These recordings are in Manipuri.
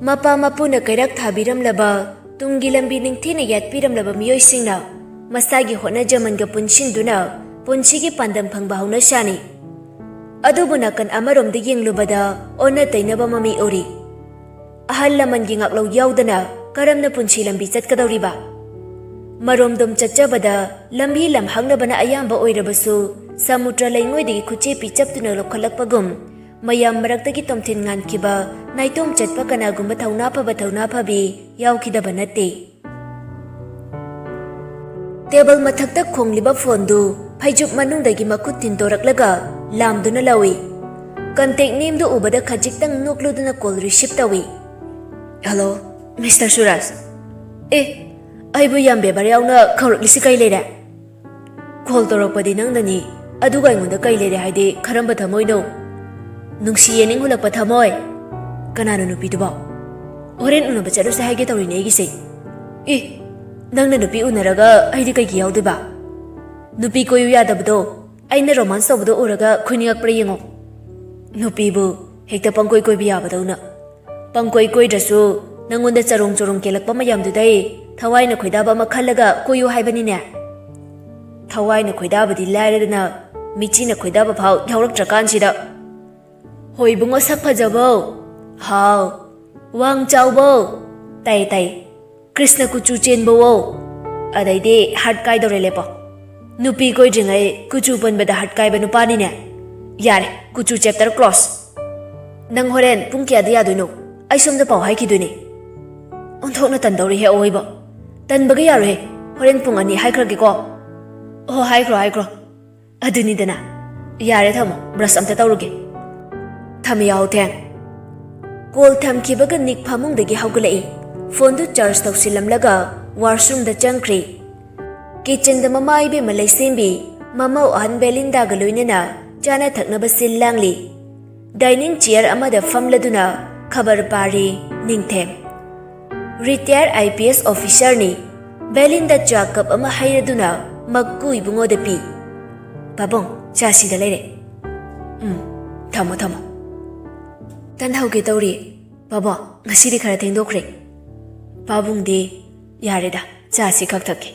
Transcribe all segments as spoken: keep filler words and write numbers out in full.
ꯃꯄꯥ ꯃꯄꯨꯅ ꯀꯩꯔꯥꯛ ꯊꯥꯕꯤꯔꯝꯂꯕ, ꯇꯨꯡꯒꯤ ꯂꯝꯕꯤ ꯅꯤꯡꯊꯤꯅ ꯌꯥꯠꯄꯤꯔꯝꯂꯕ ꯃꯤꯑꯣꯏꯁꯤꯡꯅ ꯃꯁꯥꯒꯤ ꯍꯣꯠꯅꯖꯃꯟꯒ ꯄꯨꯟꯁꯤꯟꯗꯨꯅ ꯄꯨꯟꯁꯤꯒꯤ ꯄꯥꯟꯗꯝ ꯐꯪꯕ ꯍꯧꯅꯁꯥꯅꯤ꯫ ꯑꯗꯨꯕꯨ ꯅꯥꯀꯟ ꯑꯃꯔꯣꯝꯗ ꯌꯦꯡꯂꯨꯕꯗ ꯑꯣꯟꯅ ꯇꯩꯅꯕ ꯃꯃꯤ ꯎꯔꯤ꯫ ꯑꯍꯜ ꯂꯃꯟꯒꯤ ꯉꯥꯛꯂꯧ ꯌꯥꯎꯗꯅ ꯀꯔꯝꯅ ꯄꯨꯟꯁꯤ ꯂꯝꯕꯤ ꯆꯠꯀꯗꯧꯔꯤꯕ? ꯃꯔꯣꯝꯗꯣꯝ ꯆꯠꯆꯕꯗ ꯂꯝꯕꯤ ꯂꯝꯍꯥꯡꯅꯕꯅ ꯑꯌꯥꯝꯕ ꯑꯣꯏꯔꯕꯁꯨ, ꯁꯃꯨꯗ꯭ꯔ ꯂꯩꯉꯣꯏꯗꯒꯤ ꯈꯨꯠꯆꯦꯞꯄꯤ ꯆꯞꯇꯨꯅ ꯂꯧꯈꯠꯂꯛꯄꯒꯨꯝ, ꯃꯌꯥꯝ ꯃꯔꯛꯇꯒꯤ ꯇꯣꯝꯊꯤꯟ ꯉꯥꯟꯈꯤꯕ, ꯅꯥꯏꯇꯣꯝ ꯆꯠꯄ ꯀꯅꯥꯒꯨꯝꯕ ꯊꯧꯅꯥ ꯐꯕ ꯊꯧꯅꯥ ꯐꯕꯤ ꯌꯥꯎꯈꯤꯗꯕ ꯅꯠꯇꯦ꯫ ꯇꯦꯕꯜ ꯃꯊꯛꯇ ꯈꯣꯡꯂꯤꯕ ꯐꯣꯟꯗꯨ ꯐꯩꯖꯨꯞ ꯃꯅꯨꯡꯗꯒꯤ ꯃꯈꯨꯠ ꯊꯤꯟꯗꯣꯔꯛꯂꯒ ꯂꯥꯝꯗꯨꯅ ꯂꯧꯏ꯫ ꯀꯟꯇꯦꯛ ꯅꯦꯝꯗꯨ ꯎꯕꯗ ꯈꯖꯤꯛꯇꯪ ꯅꯣꯛꯂꯨꯗꯨꯅ ꯀꯣꯜ ꯔꯤꯁꯤꯞ ꯇꯧꯏ꯫ "Hello, mister Suraj. ꯑꯦ, ꯑꯩꯕꯨ ꯌꯥꯝ ꯕꯦꯕꯥꯔ ꯌꯥꯎꯅ ꯀꯧꯔꯛꯂꯤꯁꯤ ꯀꯩ ꯂꯩꯔꯦ?" "ꯀꯣꯜ ꯇꯧꯔꯛꯄꯗꯤ ꯅꯪꯅꯅꯤ, ꯑꯗꯨꯒ ꯑꯩꯉꯣꯟꯗ ꯀꯩ ꯂꯩꯔꯦ ꯍꯥꯏꯗꯤ ꯀꯔꯝꯕ ꯊꯃꯣꯏꯅꯣ?" "ꯅꯨꯡꯁꯤ ꯌꯦꯅꯤꯡ ꯍꯨꯜꯂꯛꯄ ꯊꯃꯣꯏ?" "ꯀꯅꯥꯅꯣ ꯅꯨꯄꯤꯗꯨꯕꯣ?" "ꯍꯣꯔꯦꯟ ꯎꯅꯕ ꯆꯠꯂꯨꯁꯦ ꯍꯥꯏꯒꯦ ꯇꯧꯔꯤꯅꯦ ꯑꯩꯒꯤꯁꯦ꯫" "ꯑꯦ, ꯅꯪꯅ ꯅꯨꯄꯤ ꯎꯅꯔꯒ ꯑꯩꯗꯤ ꯀꯩꯒꯤ ꯌꯥꯎꯗꯣꯏꯕ?" "ꯅꯨꯄꯤ ꯀꯣꯏꯌꯨ ꯌꯥꯗꯕꯗꯣ ꯑꯩꯅ ꯔꯣꯃꯥꯟꯁ ꯇꯧꯕꯗꯣ ꯎꯔꯒ ꯈꯣꯏꯅꯤꯡꯉꯛꯄ꯭ꯔꯥ ꯌꯦꯡꯉꯣ꯫ ꯅꯨꯄꯤꯕꯨ ꯍꯦꯛꯇ ꯄꯪꯀꯣꯏ ꯀꯣꯏꯕ ꯌꯥꯕꯗꯧꯅ꯫ ꯄꯪꯀꯣꯏ ꯀꯣꯏꯗ꯭ꯔꯁꯨ ꯅꯪꯉꯣꯟꯗ ꯆꯔꯣꯡ ꯆꯔꯣꯡ ꯀꯦꯜꯂꯛꯄ ꯃꯌꯥꯝꯗꯨꯗꯩ ꯊꯋꯥꯏꯅ ꯈꯣꯏꯗꯥꯕ ꯑꯃ ꯈꯜꯂꯒ ꯀꯣꯏꯌꯨ ꯍꯥꯏꯕꯅꯤꯅꯦ꯫" "ꯊꯋꯥꯏꯅ ꯈꯣꯏꯗꯥꯕꯗꯤ ꯂꯥꯏꯔꯗꯅ, ꯃꯤꯆꯤꯅ ꯈꯣꯏꯗꯥꯕ ꯐꯥꯎ ꯌꯥꯎꯔꯛꯇ꯭ꯔꯀꯥꯟꯁꯤꯗ꯫" "ꯍꯣꯏ ꯏꯕꯨꯡꯉꯣ, ꯁꯛ ꯐꯖꯕꯧ, ꯍꯥꯎ, ꯋꯥꯡ ꯆꯥꯎꯕꯧ, ꯇꯥꯏ ꯇꯥꯏ, ꯀ꯭ꯔꯤꯁꯅ ꯀꯨꯆꯨ ꯆꯦꯟꯕꯧ, ꯑꯗꯩꯗꯤ ꯍꯥꯔꯠ ꯀꯥꯏꯗꯧꯔꯦ ꯂꯦꯞꯄꯣ꯫ ꯅꯨꯄꯤ ꯀꯣꯏꯗ꯭ꯔꯤꯉꯩ ꯀꯨꯆꯨ ꯄꯟꯕꯗ ꯍꯥꯔꯠ ꯀꯥꯏꯕ ꯅꯨꯄꯥꯅꯤꯅꯦ꯫ ꯌꯥꯔꯦ, ꯀꯨꯆꯨ ꯆꯦꯞꯇꯔ ꯀ꯭ꯂꯣꯁ꯫ ꯅꯪ ꯍꯣꯔꯦꯟ ꯄꯨꯡ ꯀꯌꯥꯗ ꯌꯥꯗꯣꯏꯅꯣ? ꯑꯩ ꯁꯣꯝꯗ ꯄꯥꯎ ꯍꯥꯏꯈꯤꯗꯣꯏꯅꯦ꯫" "ꯑꯣꯟꯊꯣꯛꯅ ꯇꯟꯗꯧꯔꯤꯍꯦ ꯑꯋꯣꯏꯕ꯫ ꯇꯟꯕꯒ ꯌꯥꯔꯣꯏꯍꯦ, ꯍꯣꯔꯦꯟ ꯄꯨꯡ ꯑꯅꯤ ꯍꯥꯏꯈ꯭ꯔꯒꯦꯀꯣ꯫" "ꯑꯣ, ꯍꯥꯏꯈ꯭ꯔꯣ, ꯍꯥꯏꯈ꯭ꯔꯣ꯫ ꯑꯗꯨꯅꯤꯗꯅ꯫ ꯌꯥꯔꯦ, ꯊꯝꯃꯣ, ꯕ꯭ꯔꯁ ꯑꯝꯇ ꯇꯧꯔꯨꯒꯦ꯫ ꯊꯝꯃꯦ, ꯌꯥꯍꯧ ꯊꯦꯡ꯫" ꯀꯣꯜ ꯊꯝꯈꯤꯕꯒ ꯅꯤꯛ ꯐꯃꯨꯡꯗꯒꯤ ꯍꯧꯒꯠꯂꯛꯏ꯫ ꯐꯣꯟꯗꯨ ꯆꯥꯔꯖ ꯇꯧꯁꯤꯜꯂꯝꯂꯒ ꯋꯥꯁꯔꯨꯝꯗ ꯆꯪꯈ꯭ꯔꯤ꯫ ꯀꯤꯆꯟꯗ ꯃꯃꯥ ꯏꯕꯦꯝꯃ ꯂꯩꯁꯦꯝꯕꯤ, ꯃꯃꯧ ꯑꯍꯟ ꯕꯦꯂꯤꯟꯗꯥꯒ ꯂꯣꯏꯅꯅ ꯆꯥꯅ ꯊꯛꯅꯕ ꯁꯤꯜ ꯂꯥꯡꯂꯤ꯫ ꯗꯥꯏꯅꯤꯡ ꯆꯤꯌꯔ ꯑꯃꯗ ꯐꯝꯂꯗꯨꯅ ꯈꯕꯔ ꯄꯥꯔꯤ ꯅꯤꯡꯊꯦꯝ꯫ Retire IPS ꯑꯣꯐꯤꯁꯔꯅꯤ꯫ ꯕꯦꯂꯤꯟꯗ ꯆꯥ ꯀꯞ ꯑꯃ ꯍꯩꯔꯗꯨꯅ ꯃꯛꯀꯨ ꯏꯕꯨꯡꯉꯣꯗ ꯄꯤ꯫ "ꯄꯥꯕꯨꯡ, ꯆꯥ ꯁꯤꯗ ꯂꯩꯔꯦ꯫" "ꯎꯝ, ꯊꯝꯃꯣ, ꯊꯝꯃꯣ꯫" "ꯇꯟ ꯍꯧꯒꯦ ꯇꯧꯔꯤ꯫ "ꯄꯥꯕꯨꯡ, ꯉꯁꯤꯗꯤ ꯈꯔ ꯊꯦꯡꯗꯣꯛꯈ꯭ꯔꯦ꯫ ꯄꯥꯕꯨꯡꯗꯤ ꯌꯥꯔꯦꯗ, ꯆꯥꯁꯤ ꯈꯛ ꯊꯛꯀꯦ꯫"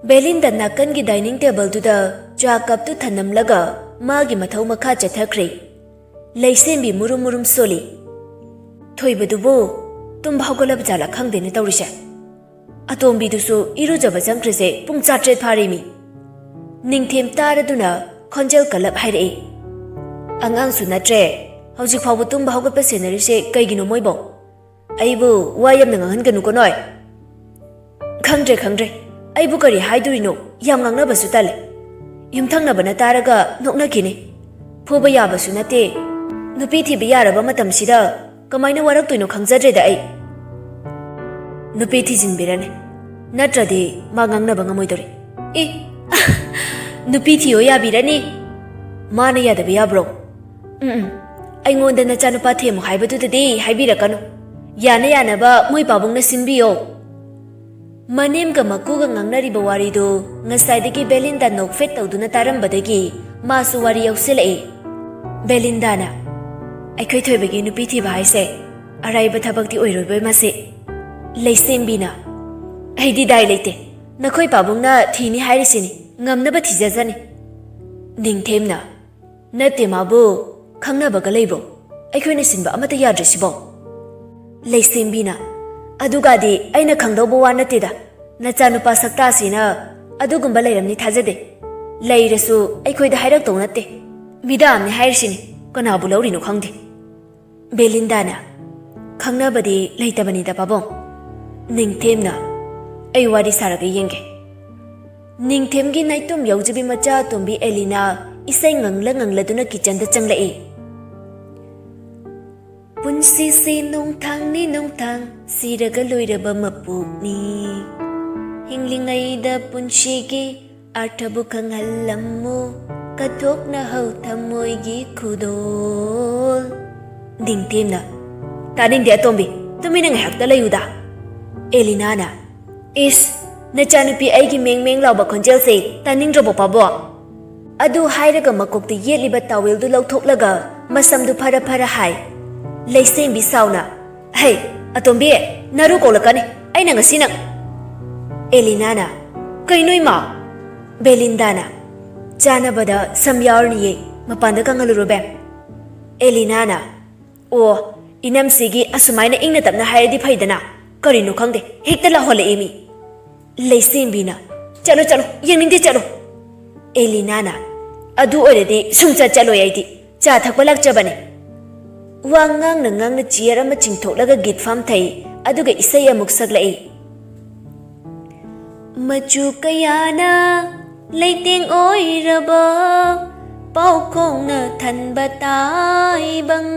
ꯕꯦꯂꯤꯟꯗ ꯅꯥꯀꯟꯒꯤ dining tableꯗꯨꯗ ꯆꯥ cupꯇꯨ ꯊꯅꯝꯂꯒ ꯃꯥꯒꯤ ꯃꯊꯧ ꯃꯈꯥ ꯆꯠꯊꯈ꯭ꯔꯦ꯫ ꯂꯩꯁꯦꯝꯕꯤ ꯃꯨꯔꯨꯝ ꯃꯨꯔꯨꯝ ꯁꯣꯜꯂꯤ꯫ ꯊꯣꯏꯕꯗꯨꯕꯨ ꯇꯨꯝꯕ ꯍꯧꯒꯠꯂꯕ ꯖꯥꯠꯂꯥ ꯈꯪꯗꯦꯅꯦ ꯇꯧꯔꯤꯁꯦ꯫ ꯑꯇꯣꯝꯕꯤꯗꯨꯁꯨ ꯏꯔꯨꯖꯕ ꯆꯪꯈ꯭ꯔꯤꯁꯦ ꯄꯨꯡ ꯆꯥꯇ꯭ꯔꯦꯠ ꯐꯥꯔꯦꯃꯤ꯫ ꯅꯤꯡꯊꯦꯝ ꯇꯥꯔꯗꯨꯅ ꯈꯣꯟꯖꯦꯜ ꯀꯜꯂꯞ ꯍꯥꯏꯔꯛꯏ, "ꯑꯉꯥꯡꯁꯨ ꯅꯠꯇ꯭ꯔꯦ, ꯍꯧꯖꯤꯛ ꯐꯥꯎꯕ ꯇꯨꯝꯕ ꯍꯧꯒꯠꯄ ꯁꯦꯟꯅꯔꯤꯁꯦ ꯀꯩꯒꯤꯅꯣ ꯃꯣꯏꯕꯣ? ꯑꯩꯕꯨ ꯋꯥ ꯌꯥꯝꯅ ꯉꯥꯡꯍꯟꯒꯅꯨꯀꯣ ꯅꯣꯏ꯫" "ꯈꯪꯗ꯭ꯔꯦ, ꯈꯪꯗ꯭ꯔꯦ꯫ ꯑꯩꯕꯨ ꯀꯔꯤ ꯍꯥꯏꯗꯣꯔꯤꯅꯣ? ꯌꯥꯝ ꯉꯥꯡꯅꯕꯁꯨ ꯇꯜꯂꯦ꯫ ꯌꯨꯝꯊꯪꯅꯕꯅ ꯇꯥꯔꯒ ꯅꯣꯛꯅꯈꯤꯅꯤ꯫ ꯐꯨꯕ ꯌꯥꯕꯁꯨ ꯅꯠꯇꯦ꯫ ꯅꯨꯄꯤ ꯊꯤꯕ ꯌꯥꯔꯕ ꯃꯇꯝꯁꯤꯗ ꯀꯃꯥꯏꯅ ꯋꯥꯔꯛꯇꯣꯏꯅꯣ ꯈꯪꯖꯗ꯭ꯔꯦꯗ ꯑꯩ꯫" "ꯅꯨꯄꯤ ꯊꯤꯖꯤꯟꯕꯤꯔꯅꯤ, ꯅꯠꯇ꯭ꯔꯗꯤ ꯃꯥ ꯉꯥꯡꯅꯕ ꯉꯝꯃꯣꯏꯗꯧꯔꯤ꯫" "ꯑꯦ, ꯅꯨꯄꯤ ꯊꯤꯌꯣ ꯌꯥꯕꯤꯔꯅꯤ? ꯃꯥꯅ ꯌꯥꯗꯕ ꯌꯥꯕ꯭ꯔꯣ?" "ꯎꯝ, ꯎꯝ, ꯑꯩꯉꯣꯟꯗ ꯅꯆꯥꯅꯨꯄꯥ ꯊꯦꯝꯃꯨ ꯍꯥꯏꯕꯗꯨꯗꯗꯤ ꯍꯥꯏꯕꯤꯔꯛꯀꯅꯨ꯫ ꯌꯥꯅ ꯌꯥꯅꯕ ꯃꯣꯏ ꯄꯥꯕꯨꯡꯅ ꯁꯤꯟꯕꯤꯌꯣ꯫" ꯃꯅꯦꯝꯒ ꯃꯀꯨꯒ ꯉꯥꯡꯅꯔꯤꯕ ꯋꯥꯔꯤꯗꯨ ꯉꯁꯥꯏꯗꯒꯤ ꯕꯦꯂꯤꯟꯗ ꯅꯣꯛꯐꯦꯠ ꯇꯧꯗꯨꯅ ꯇꯥꯔꯝꯕꯗꯒꯤ ꯃꯥꯁꯨ ꯋꯥꯔꯤ ꯌꯥꯎꯁꯤꯜꯂꯛꯏ꯫ ꯕꯦꯂꯤꯟꯗꯥꯅ, "ꯑꯩꯈꯣꯏ ꯊꯣꯏꯕꯒꯤ ꯅꯨꯄꯤ ꯊꯤꯕ ꯍꯥꯏꯁꯦ ꯑꯔꯥꯏꯕ ꯊꯕꯛꯇꯤ ꯑꯣꯏꯔꯣꯏꯕꯣꯏ ꯃꯥꯁꯦ꯫" ꯂꯩꯁꯦꯝꯕꯤꯅ, "ꯑꯩꯗꯤ ꯗꯥꯏ ꯂꯩꯇꯦ, ꯅꯈꯣꯏ ꯄꯥꯕꯨꯡꯅ ꯊꯤꯅꯤ ꯍꯥꯏꯔꯤꯁꯤꯅꯤ, ꯉꯝꯅꯕ ꯊꯤꯖꯖꯅꯤ꯫" ꯅꯤꯡꯊꯦꯝꯅ, "ꯅꯠꯇꯦ, ꯃꯥꯕꯨ ꯈꯪꯅꯕꯒ ꯂꯩꯕ꯭ꯔꯣ? ꯑꯩꯈꯣꯏꯅ ꯁꯤꯟꯕ ꯑꯃꯠꯇ ꯌꯥꯗ꯭ꯔꯤꯁꯤꯕꯣ?" ꯂꯩꯁꯦꯝꯕꯤꯅ, "ꯑꯗꯨꯒꯗꯤ ꯑꯩꯅ ꯈꯪꯗꯧꯕ ꯋꯥ ꯅꯠꯇꯦꯗ꯫ ꯅꯆꯥꯅꯨꯄꯥ ꯁꯛꯇꯥꯁꯤꯅ ꯑꯗꯨꯒꯨꯝꯕ ꯂꯩꯔꯝꯅꯤ ꯊꯥꯖꯗꯦ꯫ ꯂꯩꯔꯁꯨ ꯑꯩꯈꯣꯏꯗ ꯍꯥꯏꯔꯛꯇꯧ ꯅꯠꯇꯦ꯫ ꯃꯤꯗꯥꯝꯅꯤ ꯍꯥꯏꯔꯤꯁꯤꯅꯤ, ꯀꯅꯥꯕꯨ ꯂꯧꯔꯤꯅꯣ ꯈꯪꯗꯦ꯫" ꯕꯦꯂꯤꯟꯗꯥꯅ, "ꯈꯪꯅꯕꯗꯤ ꯂꯩꯇꯕꯅꯤꯗ ꯄꯥꯕꯨꯡ꯫" ꯅꯤꯡꯊꯦꯝꯅ, "ꯑꯩ ꯋꯥꯔꯤ ꯁꯥꯔꯒ ꯌꯦꯡꯒꯦ꯫" ꯅꯤꯡꯊꯦꯝꯒꯤ ꯅꯥꯏꯇꯣꯝ ꯌꯥꯎꯖꯕꯤ ꯃꯆꯥ ꯑꯇꯣꯝꯕꯤ ꯑꯦꯂꯤꯅꯥ ꯏꯁꯩ ꯉꯪꯂ ꯉꯪꯂꯗꯨꯅ kitchenꯗ ꯆꯪꯂꯛꯏ꯫ "ꯄꯨꯟꯁꯤꯁꯤ ꯅꯣꯡꯊꯥꯡꯅꯤ ꯅꯣꯡꯊꯥꯡ, ꯁꯤꯔꯒ ꯂꯣꯏꯔꯕ ꯃꯄꯣꯛꯅꯤ꯫ ꯍꯤꯡꯂꯤꯉꯩꯗ ꯄꯨꯟꯁꯤꯒꯤ ꯑꯥꯔꯊꯕꯨ ꯈꯪꯍꯜꯂꯝꯃꯨ, ꯀꯠꯊꯣꯛꯅꯍꯧ ꯊꯃꯣꯏꯒꯤ ꯈꯨꯗꯣꯜ꯫" ꯅꯤꯡꯊꯦꯝꯅ, "ꯇꯥꯅꯤꯡꯗꯦ ꯑꯇꯣꯝꯕꯤ, ꯇꯨꯃꯤꯟꯅ ꯉꯥꯏꯍꯥꯛꯇ ꯂꯩꯌꯨꯗ꯫" ꯑꯦꯂꯤꯅꯥꯅ, "ꯏꯁ, ꯅꯆꯥꯅꯨꯄꯤ ꯑꯩꯒꯤ ꯃꯦꯡ ꯃꯦꯡ ꯂꯥꯎꯕ ꯈꯣꯟꯖꯦꯜꯁꯦ ꯇꯥꯅꯤꯡꯗ꯭ꯔꯕꯣ ꯄꯥꯕꯣ?" ꯑꯗꯨ ꯍꯥꯏꯔꯒ ꯃꯀꯣꯛꯇ ꯌꯦꯠꯂꯤꯕ towelꯗꯨ ꯂꯧꯊꯣꯛꯂꯒ ꯃꯁꯝꯗꯨ ꯐꯔ ꯐꯔ ꯍꯥꯏ꯫ ꯂꯩꯁꯦꯝꯕꯤ ꯁꯥꯎꯅ, "ꯍꯩ, ꯑꯇꯣꯝꯕꯤ, ꯅꯔꯨ ꯀꯣꯛꯂꯛꯀꯅꯤ, ꯑꯩꯅ ꯉꯁꯤ ꯅꯪ"꯫ ꯑꯦꯂꯤꯅꯥꯅ, "ꯀꯩꯅꯣ ꯏꯃꯥ?" ꯕꯦꯂꯤꯟꯗꯥꯅ, "ꯆꯥꯅꯕꯗ ꯁꯝ ꯌꯥꯎꯔꯅꯤꯌꯦ, ꯃꯄꯥꯟꯗ ꯀꯪꯍꯜꯂꯨꯔꯣ ꯕꯦꯝ"꯫ ꯑꯦꯂꯤꯅꯥꯅ, "ꯑꯣ, ꯏꯅꯝꯁꯤꯒꯤ ꯑꯁꯨꯃꯥꯏꯅ ꯏꯪꯅ ꯇꯞꯅ ꯍꯥꯏꯔꯗꯤ ꯐꯩꯗꯅ, ꯀꯔꯤꯅꯣ ꯈꯪꯗꯦ, ꯍꯦꯛꯇ ꯂꯥꯎꯍꯜꯂꯛꯑꯦ ꯃꯤ"꯫ ꯂꯩꯁꯦꯝꯕꯤꯅ, "ꯆꯠꯂꯣ, ꯆꯠꯂꯣ, ꯌꯦꯡꯅꯤꯡꯗꯦ, ꯆꯠꯂꯣ"꯫ ꯑꯦꯂꯤꯅꯥꯅ, "ꯑꯗꯨ ꯑꯣꯏꯔꯗꯤ ꯁꯨꯡꯆꯠ ꯆꯠꯂꯣꯏ, ꯑꯩꯗꯤ ꯆꯥ ꯊꯛꯄ ꯂꯥꯛꯆꯕꯅꯦ"꯫ ꯋꯥ ꯉꯥꯡꯅ ꯉꯥꯡꯅ ꯆꯤꯌꯔ ꯑꯃ ꯆꯤꯡꯊꯣꯛꯂꯒ ꯒꯤꯠ ꯐꯝꯊꯩ, ꯑꯗꯨꯒ ꯏꯁꯩ ꯑꯃꯨꯛ ꯁꯛꯂꯛꯏ꯫ ꯃꯆꯨ ꯀꯌꯥꯅ ꯂꯩꯇꯦꯡ ꯑꯣꯏꯔꯕ, ꯄꯥꯎꯈꯣꯡꯅ ꯊꯟꯕ ꯇꯥꯏꯕꯪ꯫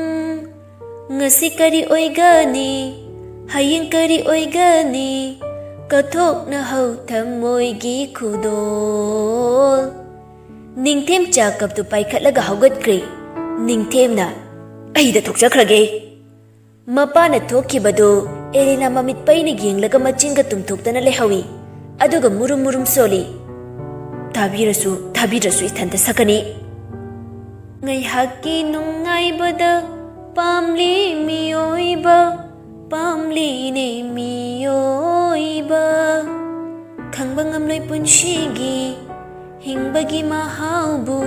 ꯉꯁꯤ ꯀꯔꯤ ꯑꯣꯏꯒꯅꯤ, ꯍꯌꯦꯡ ꯀꯔꯤ ꯑꯣꯏꯒꯅꯤ, ꯀꯠꯊꯣꯛꯅꯍꯧ ꯊꯃꯣꯏꯒꯤ ꯈꯨꯗꯣꯜ꯫ ꯅꯤꯡꯊꯦꯝ ꯆꯥ ꯀꯞꯇꯨ ꯄꯥꯏꯈꯠꯂꯒ ꯍꯧꯒꯠꯈ꯭ꯔꯦ꯫ ꯅꯤꯡꯊꯦꯝꯅ, "ꯑꯩꯗ ꯊꯣꯛꯆꯈ꯭ꯔꯒꯦ"꯫ ꯃꯄꯥꯅ ꯊꯣꯛꯈꯤꯕꯗꯨ ꯑꯦꯂꯤꯅꯥ ꯃꯃꯤꯠ ꯄꯩꯅ ꯌꯦꯡꯂꯒ ꯃꯆꯤꯟꯒ ꯇꯨꯝꯊꯣꯛꯇꯅ ꯂꯩꯍꯧꯏ꯫ ꯑꯗꯨꯒ ꯃꯨꯔꯨꯝ ꯃꯨꯔꯨꯝ ꯁꯣꯜꯂꯤ꯫ "ꯇꯥꯕꯤꯔꯁꯨ ꯊꯥꯕꯤꯗ꯭ꯔꯁꯨ ꯏꯊꯟꯇ ꯁꯛꯀꯅꯤ"꯫ ꯉꯥꯏꯍꯥꯛꯀꯤ ꯅꯨꯡꯉꯥꯏꯕꯗ ꯄꯥꯝꯂꯤ ꯃꯤꯑꯣꯏꯕ, ꯄꯥꯝꯂꯤꯅꯦ ꯃꯤꯑꯣꯏꯕ꯫ ꯈꯪꯕ ꯉꯝꯂꯣꯏ ꯄꯨꯟꯁꯤꯒꯤ ꯍꯤꯡꯕꯒꯤ ꯃꯍꯥꯎꯕꯨ,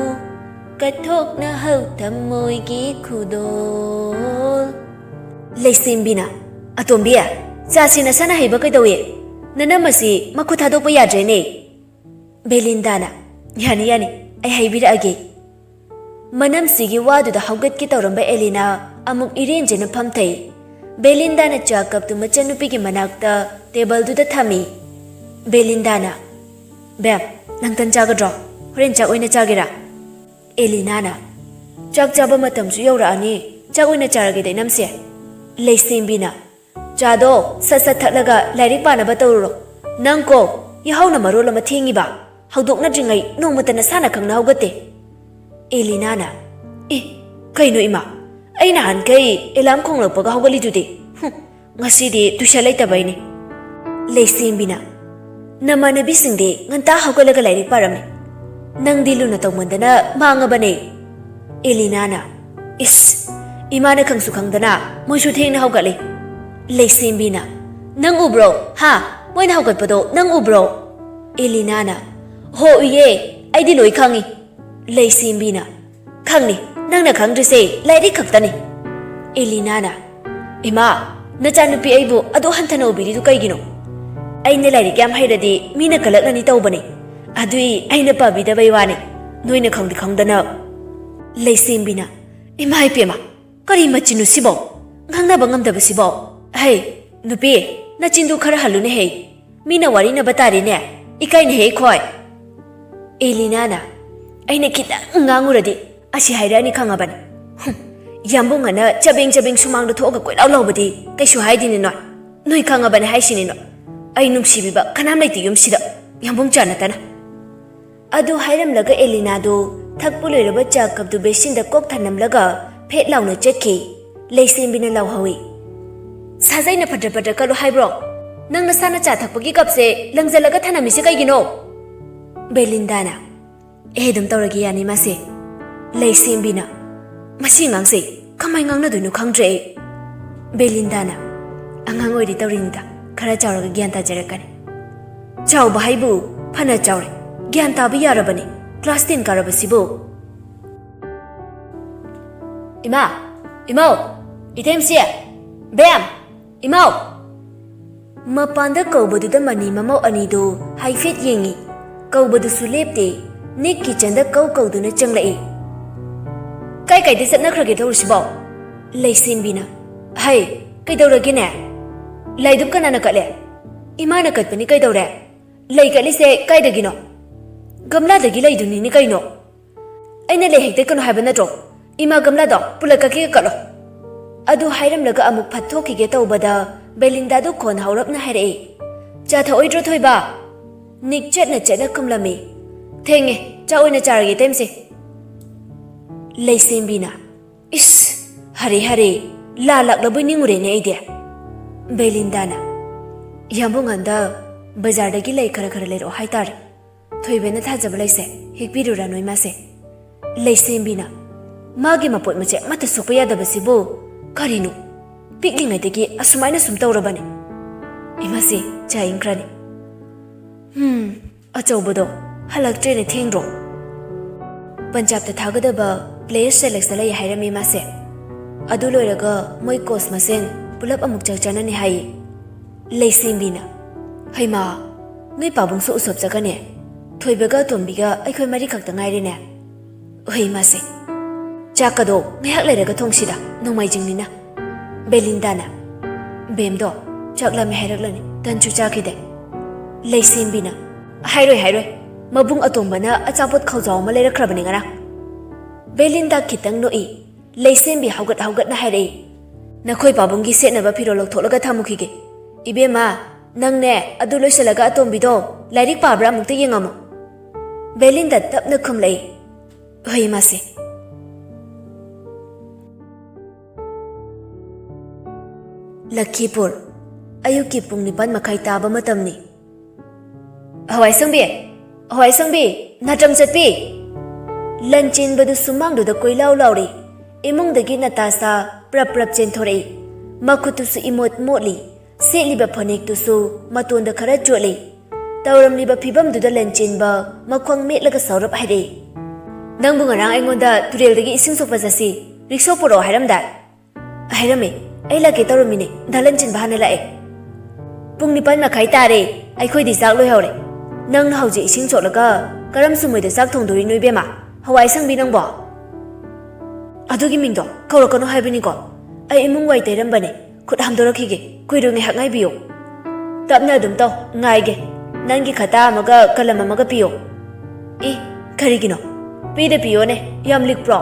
ꯀꯠꯊꯣꯛꯅꯍꯧ ꯊꯃꯣꯏꯒꯤ ꯈꯨꯗꯣꯜ꯫ ꯂꯩꯁꯦꯝꯕꯤꯅ, "ꯑꯇꯣꯝꯕꯤ, ꯆꯥꯁꯤ ꯅꯁꯥꯅ ꯍꯩꯕ ꯀꯩꯗꯧꯏ? ꯅꯅꯝ ꯑꯁꯤ ꯃꯈꯨꯠ ꯊꯥꯗꯣꯛꯄ ꯌꯥꯗ꯭ꯔꯦꯅꯦ"꯫ ꯕꯦꯂꯤꯟꯗꯥꯅ, "ꯌꯥꯅꯤ, ꯌꯥꯅꯤ, ꯑꯩ ꯍꯩꯕꯤꯔꯛꯑꯒꯦ"꯫ ꯃꯅꯝꯁꯤꯒꯤ ꯋꯥꯗꯨꯗ ꯍꯧꯒꯠꯀꯦ ꯇꯧꯔꯝꯕ ꯑꯦꯂꯤꯅꯥ ꯑꯃꯨꯛ ꯏꯔꯦꯟꯖꯅ ꯐꯝꯊꯩ꯫ ꯕꯦꯂꯤꯟꯗꯥꯅ ꯆꯥ ꯀꯞꯇꯨ ꯃꯆꯟꯅꯨꯄꯤꯒꯤ ꯃꯅꯥꯛꯇ ꯇꯦꯕꯜꯗꯨꯗ ꯊꯝꯃꯤ꯫ ꯕꯦꯂꯤꯟꯗꯥꯅ, "ꯕꯦꯝ, ꯅꯪ ꯇꯟ ꯆꯥꯒꯗ꯭ꯔꯣ? ꯍꯣꯔꯦꯟ ꯆꯥꯛ ꯑꯣꯏꯅ ꯆꯥꯒꯦꯔꯥ?" ꯑꯦꯂꯤꯅꯥꯅ, "ꯆꯥꯛ ꯆꯥꯕ ꯃꯇꯝꯁꯨ ꯌꯧꯔꯛꯑꯅꯤ, ꯆꯥꯛ ꯑꯣꯏꯅ ꯆꯥꯔꯒꯦꯗ ꯏꯅꯝꯁꯦ"꯫ ꯂꯩꯁꯦꯝꯕꯤꯅ, "ꯆꯥꯗꯣ ꯁꯠ ꯁꯠ ꯊꯛꯂꯒ ꯂꯥꯏꯔꯤꯛ ꯄꯥꯅꯕ ꯇꯧꯔꯨꯔꯣ꯫ ꯅꯪ ꯀꯣ, ꯌꯥꯍꯧꯅ ꯃꯔꯣꯜ ꯑꯃ ꯊꯦꯡꯉꯤꯕ, ꯍꯧꯗꯣꯛꯅꯗ꯭ꯔꯤꯉꯩ ꯅꯣꯡꯃꯇ ꯅꯁꯥꯅ ꯈꯪꯅ ꯍꯧꯒꯠꯇꯦ"꯫ ꯑꯦꯂꯤꯅꯥꯅ, "ꯑꯦ, ꯀꯩꯅꯣ ꯏꯃꯥ, ꯑꯩ ꯅꯍꯥꯟꯈꯩ ꯑꯦꯂꯥꯝ ꯈꯣꯡꯂꯛꯄꯒ ꯍꯧꯒꯠꯂꯤꯗꯨꯗꯤ? ꯍꯨꯝ, ꯉꯁꯤꯗꯤ ꯇꯨꯏꯁꯟ ꯂꯩꯇꯕꯩꯅꯦ"꯫ ꯂꯩꯁꯦꯝꯕꯤꯅ, "ꯅꯃꯥꯟꯅꯕꯤꯁꯤꯡꯗꯤ ꯉꯟꯇꯥ ꯍꯧꯒꯠꯂꯒ ꯂꯥꯏꯔꯤꯛ ꯄꯥꯔꯝꯃꯤ, ꯅꯪꯗꯤ ꯂꯨꯅ ꯇꯧꯃꯟꯗꯅ ꯃꯥꯡꯉꯕꯅꯦ"꯫ ꯑꯦꯂꯤꯅꯥꯅ, "ꯏꯁ, ꯏꯃꯥꯅ ꯈꯪꯁꯨ ꯈꯪꯗꯅ ꯃꯣꯏꯁꯨ ꯊꯦꯡꯅ ꯍꯧꯒꯠꯂꯤ꯫ ꯂꯩꯁꯦꯝꯕꯤꯅ, "ꯅꯪ ꯎꯕ꯭ꯔꯣ? ꯍꯥ? ꯃꯣꯏꯅ ꯍꯧꯒꯠꯄꯗꯣ ꯅꯪ ꯎꯕ꯭ꯔꯣ?" ꯑꯦꯂꯤꯅꯥꯅ, "ꯍꯣ, ꯎꯏꯌꯦ꯫ ꯑꯩꯗꯤ ꯂꯣꯏ ꯈꯪꯉꯤ꯫" ꯂꯩꯁꯦꯝꯕꯤꯅ, "ꯈꯪꯅꯤ, ꯅꯪꯅ ꯈꯪꯗ꯭ꯔꯤꯁꯦ ꯂꯥꯏꯔꯤꯛ ꯈꯛꯇꯅꯤ꯫" ꯑꯦꯂꯤꯅꯥꯅ, "ꯏꯃꯥ, ꯅꯆꯥꯅꯨꯄꯤ ꯑꯩꯕꯨ ꯑꯗꯨ ꯍꯟꯊꯅ ꯎꯕꯤꯔꯤꯗꯨ ꯀꯩꯒꯤꯅꯣ? ꯑꯩꯅ ꯂꯥꯏꯔꯤꯛ ꯌꯥꯝ ꯍꯩꯔꯗꯤ ꯃꯤꯅ ꯀꯂꯛꯅꯅꯤ ꯇꯧꯕꯅꯤ꯫ ꯑꯗꯨꯏ ꯑꯩꯅ ꯄꯥꯕꯤꯗꯕꯩ ꯋꯥꯅꯤ꯫ ꯅꯣꯏꯅ ꯈꯪꯗꯤ ꯈꯪꯗꯅ꯫" ꯂꯩꯁꯦꯝꯕꯤꯅ, "ꯏꯃꯥ ꯏꯄꯦꯝꯃ, ꯀꯔꯤ ꯃꯆꯤꯟꯅꯣ ꯁꯤꯕꯣ? ꯉꯥꯡꯅꯕ ꯉꯝꯗꯕꯁꯤꯕꯣ? ꯍꯩ, ꯅꯨꯄꯤ, ꯅꯆꯤꯟꯗꯨ ꯈꯔ ꯍꯜꯂꯨꯅꯦ ꯍꯩ꯫ ꯃꯤꯅ ꯋꯥꯔꯤꯅꯕ ꯇꯥꯔꯦꯅꯦ꯫ ꯏꯀꯥꯏꯅꯦꯍꯦ ꯈꯣꯏ꯫" ꯑꯦꯂꯤꯅꯥꯅ, "ꯑꯩꯅ ꯈꯤꯇꯪ ꯉꯥꯡꯉꯨꯔꯗꯤ ꯑꯁꯤ ꯍꯥꯏꯔꯛꯑꯅꯤ ꯈꯪꯉꯕꯅꯤ꯫ ꯍꯨꯝ, ꯌꯥꯝꯕꯨꯡ ꯑꯅ ꯆꯕꯦꯡ ꯆꯕꯦꯡ ꯁꯨꯃꯥꯡꯗ ꯊꯣꯛꯑꯒ ꯀꯣꯏꯂꯥꯎ ꯂꯥꯎꯕꯗꯤ ꯀꯩꯁꯨ ꯍꯥꯏꯗꯦꯅꯦ ꯅꯣꯏ꯫ ꯅꯣꯏ ꯈꯪꯉꯕꯅꯤ ꯍꯥꯏꯁꯤꯅꯤ ꯅꯣꯏ꯫ ꯑꯩ ꯅꯨꯡꯁꯤꯕꯤꯕ ꯀꯅꯥꯝ ꯂꯩꯇꯦ ꯌꯨꯝꯁꯤꯗ, ꯌꯥꯝꯕꯨꯡ ꯆꯥ ꯅꯠꯇꯅ꯫" ꯑꯗꯨ ꯍꯥꯏꯔꯝꯂꯒ ꯑꯦꯂꯤꯅꯥꯗꯨ ꯊꯛꯄ ꯂꯣꯏꯔꯕ ꯆꯥ ꯀꯞꯇꯨ ꯕꯦꯁꯤꯟꯗ ꯀꯣꯛ ꯊꯅꯝꯂꯒ ꯐꯦꯠ ꯂꯥꯎꯅ ꯆꯠꯈꯤ꯫ ꯂꯩꯁꯦꯝꯕꯤꯅ ꯂꯥꯎꯍꯧꯏ, "ꯁꯥꯖꯩꯅ ꯐꯠꯇ꯭ꯔ ꯐꯠꯇ꯭ꯔ ꯀꯠꯂꯨ ꯍꯥꯏꯕ꯭ꯔꯣ? ꯅꯪ ꯅꯁꯥꯅ ꯆꯥ ꯊꯛꯄꯒꯤ ꯀꯞꯁꯦ ꯂꯪꯖꯜꯂꯒ ꯊꯅꯝꯃꯤꯁꯦ ꯀꯩꯒꯤꯅꯣ?" ꯕꯦꯂꯤꯟꯗꯥꯅ, "ꯑꯦ, ꯑꯗꯨꯝ ꯇꯧꯔꯒꯦ ꯌꯥꯅꯤ ꯃꯥꯁꯦ꯫" ꯂꯩꯁꯦꯝꯕꯤꯅ, "ꯃꯁꯤ ꯑꯉꯥꯡꯁꯦ ꯀꯃꯥꯏ ꯉꯥꯡꯅꯗꯣꯏꯅꯣ ꯈꯪꯗ꯭ꯔꯦ ꯑꯩ꯫" ꯕꯦꯂꯤꯟꯗꯥꯅ, "ꯑꯉꯥꯡ ꯑꯣꯏꯔꯤ ꯇꯧꯔꯤꯅꯤꯗ, ꯈꯔ ꯆꯥꯎꯔꯒ ꯒ꯭ꯌꯥꯟ ꯇꯥꯖꯔꯛꯀꯅꯤ꯫" ꯆꯥꯎꯕ ꯍꯥꯏꯕꯨ ꯐꯅ ꯆꯥꯎꯔꯦ, ꯒ꯭ꯌꯥꯟ ꯇꯥꯕ ꯌꯥꯔꯕꯅꯤ, ꯀ꯭ꯂꯥꯁ ꯇꯦꯟ ꯀꯥꯔꯕꯁꯤꯕꯨ꯫ "ꯏꯃꯥ, ꯏꯃꯧ, ꯏꯇꯩꯃꯁꯤ, ꯕꯦꯝ, ꯏꯃꯧ!" ꯃꯄꯥꯟꯗ ꯀꯧꯕꯗꯨꯗ ꯃꯅꯤ ꯃꯃꯧ ꯑꯅꯤꯗꯨ ꯍꯥꯏꯐꯦꯠ ꯌꯦꯡꯉꯤ꯫ ꯀꯧꯕꯗꯨꯁꯨ ꯂꯦꯞꯇꯦ꯫ ꯅꯤꯛ ꯀꯤꯆꯟꯗ ꯀꯧ ꯀꯧꯗꯨꯅ ꯆꯪꯂꯛꯏ꯫ "ꯀꯥꯏ ꯀꯥꯏꯗ ꯆꯠꯅꯈ꯭ꯔꯒꯦ ꯇꯧꯔꯤꯁꯤꯕꯣ?" ꯂꯩꯁꯦꯝꯕꯤꯅ, "ꯍꯩ, ꯀꯩꯗꯧꯔꯒꯦꯅꯦ? ꯂꯥꯏꯗꯨꯞ ꯀꯅꯥꯅ ꯀꯠꯂꯦ?" "ꯏꯃꯥꯅ ꯀꯠꯄꯅꯤ ꯀꯩꯗꯧꯔꯦ? ꯂꯩ ꯀꯠꯂꯤꯁꯦ ꯀꯥꯏꯗꯒꯤꯅꯣ?" "ꯒꯝꯂꯥꯗꯒꯤ ꯂꯩꯗꯨꯅꯤꯅꯦ ꯀꯩꯅꯣ?" "ꯑꯩꯅ ꯂꯩ ꯍꯦꯛꯇꯠꯀꯅꯨ ꯍꯥꯏꯕ ꯅꯠꯇ꯭ꯔꯣ? ꯏꯃꯥ, ꯒꯝꯂꯥꯗꯣ ꯄꯨꯂꯠ ꯀꯛꯈꯤꯒ ꯀꯠꯂꯣ꯫" ꯑꯗꯨ ꯍꯥꯏꯔꯝꯂꯒ ꯑꯃꯨꯛ ꯐꯠ ꯊꯣꯛꯈꯤꯒꯦ ꯇꯧꯕꯗ ꯕꯦꯂꯤꯟꯗꯥꯗꯨ ꯈꯣꯟ ꯍꯧꯔꯞꯅ ꯍꯥꯏꯔꯛꯏ, "ꯆꯥ ꯊꯛꯑꯣꯏꯗ꯭ꯔꯣ ꯊꯣꯏꯕ?" ꯅꯤꯛ ꯆꯠꯅ ꯆꯠꯅ ꯈꯨꯝꯂꯝꯃꯤ, "ꯊꯦꯡꯉꯦ, ꯆꯥꯛ ꯑꯣꯏꯅ ꯆꯥꯔꯒꯦ ꯏꯇꯩꯃꯁꯦ꯫" ꯂꯩꯁꯦꯝꯕꯤꯅ, "ꯏꯁ, ꯍꯔꯦ ꯍꯔꯦ, ꯂꯥ ꯂꯥꯛꯂꯕꯣꯏ ꯅꯤꯡꯉꯨꯔꯦꯅꯦ ꯑꯩꯗꯤ꯫" ꯕꯦꯂꯤꯟꯗꯥꯅ, "ꯌꯥꯝꯕꯨꯡ ꯍꯟꯗꯛ ꯕꯖꯥꯔꯗꯒꯤ ꯂꯩ ꯈꯔ ꯈꯔ ꯂꯩꯔꯛꯑꯣ ꯍꯥꯏꯇꯥꯔꯦ꯫ ꯊꯣꯏꯕꯅ ꯊꯥꯖꯕ ꯂꯩꯁꯦ ꯍꯦꯛꯄꯤꯔꯨꯔꯅꯨ ꯏꯃꯥꯁꯦ꯫" ꯂꯩꯁꯦꯝꯕꯤꯅ, ꯃꯥꯒꯤ ꯃꯄꯣꯠ ꯃꯆꯩ ꯑꯃꯠꯇ ꯁꯣꯛꯄ ꯌꯥꯗꯕꯁꯤꯕꯨ ꯀꯔꯤꯅꯣ? ꯄꯤꯛꯂꯤꯉꯩꯗꯒꯤ ꯑꯁꯨꯃꯥꯏꯅ ꯁꯨꯝ ꯇꯧꯔꯕꯅꯤ꯫ ꯏꯃꯥꯁꯤ ꯆꯥꯏꯡꯈ꯭ꯔꯅꯤ꯫ ꯍꯝ, ꯑꯆꯧꯕꯗꯣ ꯍꯜꯂꯛꯇ꯭ꯔꯦꯅꯦ, ꯊꯦꯡꯗ꯭ꯔꯣ? ꯄꯟꯖꯥꯕꯇ ꯊꯥꯒꯗꯕ player selectꯇ ꯂꯩ ꯍꯥꯏꯔꯝꯃꯤ ꯃꯥꯁꯦ꯫ ꯑꯗꯨ ꯂꯣꯏꯔꯒ ꯃꯣꯏ coach ꯃꯁꯦꯟ ꯄꯨꯂꯞ ꯑꯃꯨꯛ ꯆꯥꯛ ꯆꯥꯅꯅꯤ ꯍꯥꯏꯌꯦ꯫ ꯂꯩꯁꯦꯝꯕꯤꯅ, "ꯍꯩꯃꯥ, ꯅꯣꯏ ꯄꯥꯕꯨꯡꯁꯨ ꯎꯁꯣꯞ ꯆꯠꯀꯅꯤ? ꯊꯣꯏꯕꯒ ꯇꯣꯝꯕꯤꯒ ꯑꯩꯈꯣꯏ ꯃꯔꯤꯈꯛꯇ ꯉꯥꯏꯔꯦꯅꯦ?" ꯍꯣꯏ ꯏꯃꯥꯁꯦ꯫ "ꯆꯥꯛꯀꯗꯣ ꯉꯥꯏꯍꯥꯛ ꯂꯩꯔꯒ ꯊꯣꯡꯁꯤꯗ, ꯅꯣꯡꯃꯥꯏꯖꯤꯡꯅꯤꯅ꯫" ꯕꯦꯂꯤꯟꯗꯥꯅ, "ꯕꯦꯝꯗꯣ ꯆꯥꯛ ꯂꯥꯝꯃꯦ ꯍꯥꯏꯔꯛꯂꯅꯤ, ꯇꯟꯁꯨ ꯆꯥꯈꯤꯗꯦ꯫" ꯂꯩꯁꯦꯝꯕꯤꯅ, "ꯍꯥꯏꯔꯣꯏ, ꯍꯥꯏꯔꯣꯏ, ꯃꯕꯨꯡ ꯑꯇꯣꯝꯕꯅ ꯑꯆꯥꯄꯣꯠ ꯈꯥꯎꯖꯥꯎ ꯑꯃ ꯂꯩꯔꯛꯈ꯭ꯔꯕꯅꯤ ꯉꯔꯥꯡ꯫" ꯕꯦꯂꯤꯟꯗꯥ ꯈꯤꯇꯪ ꯅꯣꯛꯏ꯫ ꯂꯩꯁꯦꯝꯕꯤ ꯍꯧꯒꯠ ꯍꯧꯒꯠꯅ ꯍꯥꯏꯔꯛꯏ, "ꯅꯈꯣꯏ ꯄꯥꯕꯨꯡꯒꯤ ꯁꯦꯠꯅꯕ ꯐꯤꯔꯣꯜ ꯂꯧꯊꯣꯛꯂꯒ ꯊꯝꯃꯨꯈꯤꯒꯦ꯫ ꯏꯕꯦꯝꯃ, ꯅꯪꯅꯦ ꯑꯗꯨ ꯂꯣꯏꯁꯤꯜꯂꯒ ꯑꯇꯣꯝꯕꯤꯗꯣ ꯂꯥꯏꯔꯤꯛ ꯄꯥꯕ꯭ꯔꯥ ꯑꯃꯨꯛꯇ ꯌꯦꯡꯉꯝꯃꯨ꯫" ꯕꯦꯂꯤꯟꯗꯥ ꯇꯞꯅ ꯈꯨꯝꯂꯛꯏ, "ꯍꯣꯏ ꯏꯃꯥꯁꯦ꯫" ꯂꯈꯤꯄꯨꯔ, ꯑꯌꯨꯛꯀꯤ ꯄꯨꯡ ꯅꯤꯄꯥꯟ ꯃꯈꯥꯏ ꯇꯥꯕ ꯃꯇꯝꯅꯤ꯫ "ꯍꯋꯥꯏꯁꯪꯕꯤ! ꯍꯋꯥꯏꯁꯪꯕꯤ! ꯅꯥꯇ꯭ꯔꯪ ꯆꯠꯄꯤ!" ꯂꯟ ꯆꯦꯟꯕꯗꯨ ꯁꯨꯃꯥꯡꯗꯨꯗ ꯀꯣꯏꯂꯥꯎ ꯂꯥꯎꯔꯤ꯫ ꯏꯃꯨꯡꯗꯒꯤ ꯅꯇꯥꯁꯥ ꯄ꯭ꯔꯞ ꯄ꯭ꯔꯞ ꯆꯦꯟꯊꯣꯔꯛꯏ꯫ ꯃꯈꯨꯠꯇꯨꯁꯨ ꯏꯃꯣꯠ ꯃꯣꯠꯂꯤ꯫ ꯁꯦꯠꯂꯤꯕ ꯐꯅꯦꯛꯇꯨꯁꯨ ꯃꯇꯣꯟꯗ ꯈꯔ ꯆꯣꯠꯂꯤ꯫ ꯇꯧꯔꯝꯂꯤꯕ ꯐꯤꯕꯝꯗꯨꯗ ꯂꯟ ꯆꯦꯟꯕ ꯃꯈꯣꯡ ꯃꯦꯠꯂꯒ ꯁꯥꯎꯔꯞ ꯍꯥꯏꯔꯛꯏ, "ꯅꯪꯕꯨ ꯉꯔꯥꯡ ꯑꯩꯉꯣꯟꯗ ꯇꯨꯔꯦꯜꯗꯒꯤ ꯏꯁꯤꯡ ꯁꯣꯛꯄ ꯆꯠꯁꯤ, ꯔꯤꯛꯁꯣ ꯄꯨꯔꯛꯑꯣ ꯍꯥꯏꯔꯝꯗꯥꯏ?" "ꯍꯥꯏꯔꯝꯃꯦ, ꯑꯩ ꯂꯥꯛꯀꯦ ꯇꯧꯔꯝꯃꯤꯅꯦ, ꯗꯥ ꯂꯟꯆꯦꯟꯕ ꯍꯥꯟꯅ ꯂꯥꯛꯑꯦ꯫" "ꯄꯨꯡ ꯅꯤꯄꯥꯟ ꯃꯈꯥꯏ ꯇꯥꯔꯦ, ꯑꯩꯈꯣꯏꯗꯤ ꯆꯥꯛ ꯂꯣꯏꯍꯧꯔꯦ꯫ ꯅꯪꯅ ꯍꯧꯖꯤꯛ ꯏꯁꯤꯡ ꯆꯣꯠꯂꯒ ꯀꯔꯝ ꯁꯨꯝꯃꯣꯏꯗ ꯆꯥꯛ ꯊꯣꯡꯗꯣꯔꯤꯅꯣ ꯏꯕꯦꯝꯃ? ꯍꯋꯥꯏ ꯑꯁꯪꯕꯤ ꯅꯪꯕꯣ?" "ꯑꯗꯨꯒꯤ ꯃꯤꯡꯗꯣ ꯀꯧꯔꯛꯀꯅꯨ ꯍꯥꯏꯕꯅꯤꯀꯣ꯫ ꯑꯩ ꯏꯃꯨꯡ ꯋꯥꯏ ꯇꯩꯔꯝꯕꯅꯦ, ꯈꯨꯠ ꯍꯥꯝꯗꯣꯔꯛꯈꯤꯒꯦ, ꯀꯨꯏꯔꯣꯏ, ꯉꯥꯏꯍꯥꯛ ꯉꯥꯏꯕꯤꯌꯨ꯫" "ꯇꯞꯅ ꯑꯗꯨꯝ ꯇꯧ, ꯉꯥꯏꯒꯦ꯫ ꯅꯪꯒꯤ ꯈꯇꯥ ꯑꯃꯒ ꯀꯂꯝ ꯑꯃꯒ ꯄꯤꯌꯨ꯫" "ꯏ, ꯀꯔꯤꯒꯤꯅꯣ? ꯄꯤꯗ ꯄꯤꯌꯣꯅꯦ, ꯌꯥꯝ ꯂꯤꯛꯄ꯭ꯔꯣ?"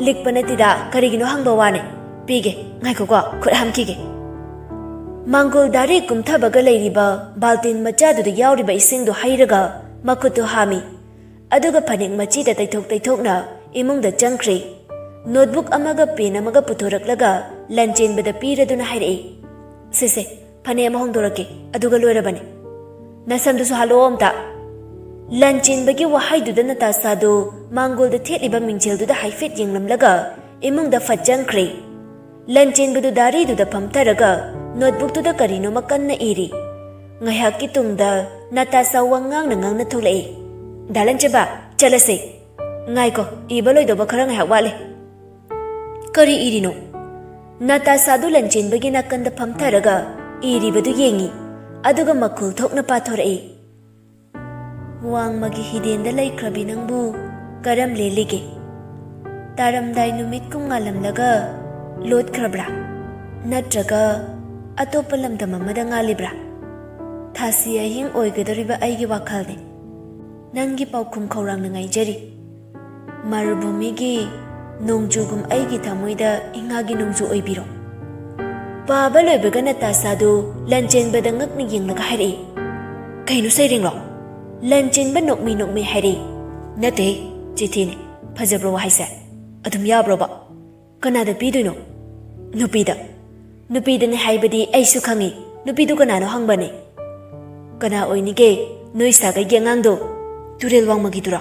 "ꯂꯤꯛꯄ ꯅꯠꯇꯦꯗ, ꯀꯔꯤꯒꯤꯅꯣ ꯍꯪꯕ ꯋꯥꯅꯦ꯫ ꯄꯤꯒꯦ, ꯉꯥꯏꯈꯣꯀꯣ, ꯈꯨꯠ ꯍꯥꯝꯈꯤꯒꯦ꯫" ꯃꯥꯡꯒꯣꯜ ꯗꯥꯔꯤ ꯀꯨꯝꯊꯕꯒ ꯂꯩꯔꯤꯕ ꯕꯥꯜꯇꯤꯟ ꯃꯆꯥꯗꯨꯗ ꯌꯥꯎꯔꯤꯕ ꯏꯁꯤꯡꯗꯨ ꯍꯩꯔꯒ ꯃꯈꯨꯠꯇꯨ ꯍꯥꯝꯃꯤ꯫ ꯑꯗꯨꯒ ꯐꯅꯦꯛ ꯃꯆꯤꯗ ꯇꯩꯊꯣꯛ ꯇꯩꯊꯣꯛꯅ ꯏꯃꯨꯡꯗ ꯆꯪꯈ꯭ꯔꯦ꯫ ꯅꯣꯠꯕꯨꯛ ꯑꯃꯒ ꯄꯦꯟ ꯑꯃꯒ ꯄꯨꯊꯣꯔꯛꯂꯒ ꯂꯟꯆꯦꯟꯕꯗ ꯄꯤꯔꯗꯨꯅ ꯍꯥꯏꯔꯛꯏ, "ꯁꯦ, ꯁꯦ, ꯐꯅꯦꯛ ꯑꯃ ꯍꯣꯡꯗꯣꯔꯛꯀꯦ, ꯑꯗꯨꯒ ꯂꯣꯏꯔꯕꯅꯦ꯫ ꯅꯁꯝꯗꯨꯁꯨ ꯍꯥꯠꯂꯛꯑꯣ ꯑꯝꯇ꯫" ꯂꯟꯆꯦꯟꯕꯒꯤ ꯋꯥꯍꯩꯗꯨꯗ ꯅꯇꯥꯁꯥꯗꯨ ꯃꯥꯡꯒꯣꯜꯗ ꯊꯦꯠꯂꯤꯕ ꯃꯤꯡꯖꯦꯜꯗꯨꯗ ꯍꯥꯏꯐꯦꯠ ꯌꯦꯡꯂꯝꯂꯒ ꯏꯃꯨꯡꯗ ꯐꯠ ꯆꯪꯈ꯭ꯔꯦ꯫ ꯂꯟꯆꯦꯟꯕꯗꯨ ꯗꯥꯔꯤꯗꯨꯗ ꯐꯝꯊꯔꯒ ꯅꯣꯠꯕꯨꯛꯇꯨꯗ ꯀꯔꯤꯅꯣꯃ ꯀꯟꯅ ꯏꯔꯤ꯫ ꯉꯥꯏꯍꯥꯛꯀꯤ ꯇꯨꯡꯗ ꯅꯇꯥꯁꯥ ꯋꯥ ꯉꯥꯡꯅ ꯉꯥꯡꯅ ꯊꯣꯛꯂꯛꯏ꯫ "ꯗꯥ ꯂꯟꯆꯦꯟꯕ, ꯆꯠꯂꯁꯦ꯫ ꯉꯥꯏꯈꯣ, ꯏꯕ ꯂꯣꯏꯗꯧꯕ ꯈꯔ ꯉꯥꯏꯍꯥꯛ ꯋꯥꯠꯂꯤ꯫" "ꯀꯔꯤ ꯏꯔꯤꯅꯣ?" ꯅꯇꯥꯁꯥꯗꯨ ꯂꯟꯆꯦꯟꯕꯒꯤ ꯅꯥꯀꯟꯗ ꯐꯝꯊꯔꯒ ꯏꯔꯤꯕꯗꯨ ꯌꯦꯡꯉꯤ꯫ ꯑꯗꯨꯒ ꯃꯈꯣꯜ ꯊꯣꯛꯅ ꯄꯥꯊꯣꯔꯛꯏ꯫ "ꯋꯥꯡꯃꯒꯤ ꯍꯤꯗꯦꯟꯗ ꯂꯩꯈ꯭ꯔꯕꯤ ꯅꯪꯕꯨ ꯀꯔꯝ ꯂꯦꯜꯂꯤꯒꯦ? ꯇꯥꯔꯝꯗꯥꯏ ꯅꯨꯃꯤꯠ ꯀꯨꯝ ꯉꯥꯜꯂꯝꯂꯒ ꯂꯣꯠꯈ꯭ꯔꯕ꯭ꯔꯥ? ꯅꯠꯇ꯭ꯔꯒ ꯑꯇꯣꯞꯄ ꯂꯝꯗꯝ ꯑꯃꯗ ꯉꯥꯜꯂꯤꯕ꯭ꯔꯥ? ꯊꯥꯁꯤ ꯑꯍꯤꯡ ꯑꯣꯏꯒꯗꯧꯔꯤꯕ ꯑꯩꯒꯤ ꯋꯥꯈꯜꯅꯤ꯫ ꯅꯪꯒꯤ ꯄꯥꯎꯈꯨꯝ ꯈꯧꯔꯥꯡꯅ ꯉꯥꯏꯖꯔꯤ꯫ ꯃꯔꯨꯚꯨꯃꯤꯒꯤ ꯅꯣꯡꯖꯨꯒꯨꯝ ꯑꯩꯒꯤ ꯊꯃꯣꯏꯗ ꯏꯉꯥꯒꯤ ꯅꯣꯡꯖꯨ ꯑꯣꯏꯕꯤꯔꯣ꯫" ꯄꯥꯕ ꯂꯣꯏꯕꯒ ꯅꯇꯥꯁꯥꯗꯨ ꯂꯟꯆꯦꯟꯕꯗ ꯉꯛꯅ ꯌꯦꯡꯂꯒ ꯍꯥꯏꯔꯛꯏ꯫ "ꯀꯩꯅꯣ ꯁꯩꯔꯦꯡꯂꯣ?" ꯂꯟꯆꯦꯟꯕ ꯅꯣꯛꯃꯤ ꯅꯣꯛꯃꯤ ꯍꯥꯏꯔꯛꯏ꯫ "ꯅꯠꯇꯦ, ꯆꯤꯊꯤꯅꯤ꯫ ꯐꯖꯕ꯭ꯔꯣ ꯋꯥꯍꯩꯁꯦ? ꯑꯗꯨꯝ ꯌꯥꯕ꯭ꯔꯣꯕ?" "ꯀꯅꯥꯗ ꯄꯤꯗꯣꯏꯅꯣ?" "ꯅꯨꯄꯤꯗ꯫ ꯅꯨꯄꯤꯗꯅꯦ ꯍꯥꯏꯕꯗꯤ ꯑꯩꯁꯨ ꯈꯪꯉꯤ꯫ ꯅꯨꯄꯤꯗꯨ ꯀꯅꯥꯅꯣ ꯍꯪꯕꯅꯦ꯫" "ꯀꯅꯥ ꯑꯣꯏꯅꯤꯒꯦ? ꯅꯣꯏ ꯁꯥꯒꯩꯒꯤ ꯑꯉꯥꯡꯗꯣ? ꯇꯨꯔꯦꯜ ꯋꯥꯡꯃꯒꯤꯗꯨꯔꯣ?"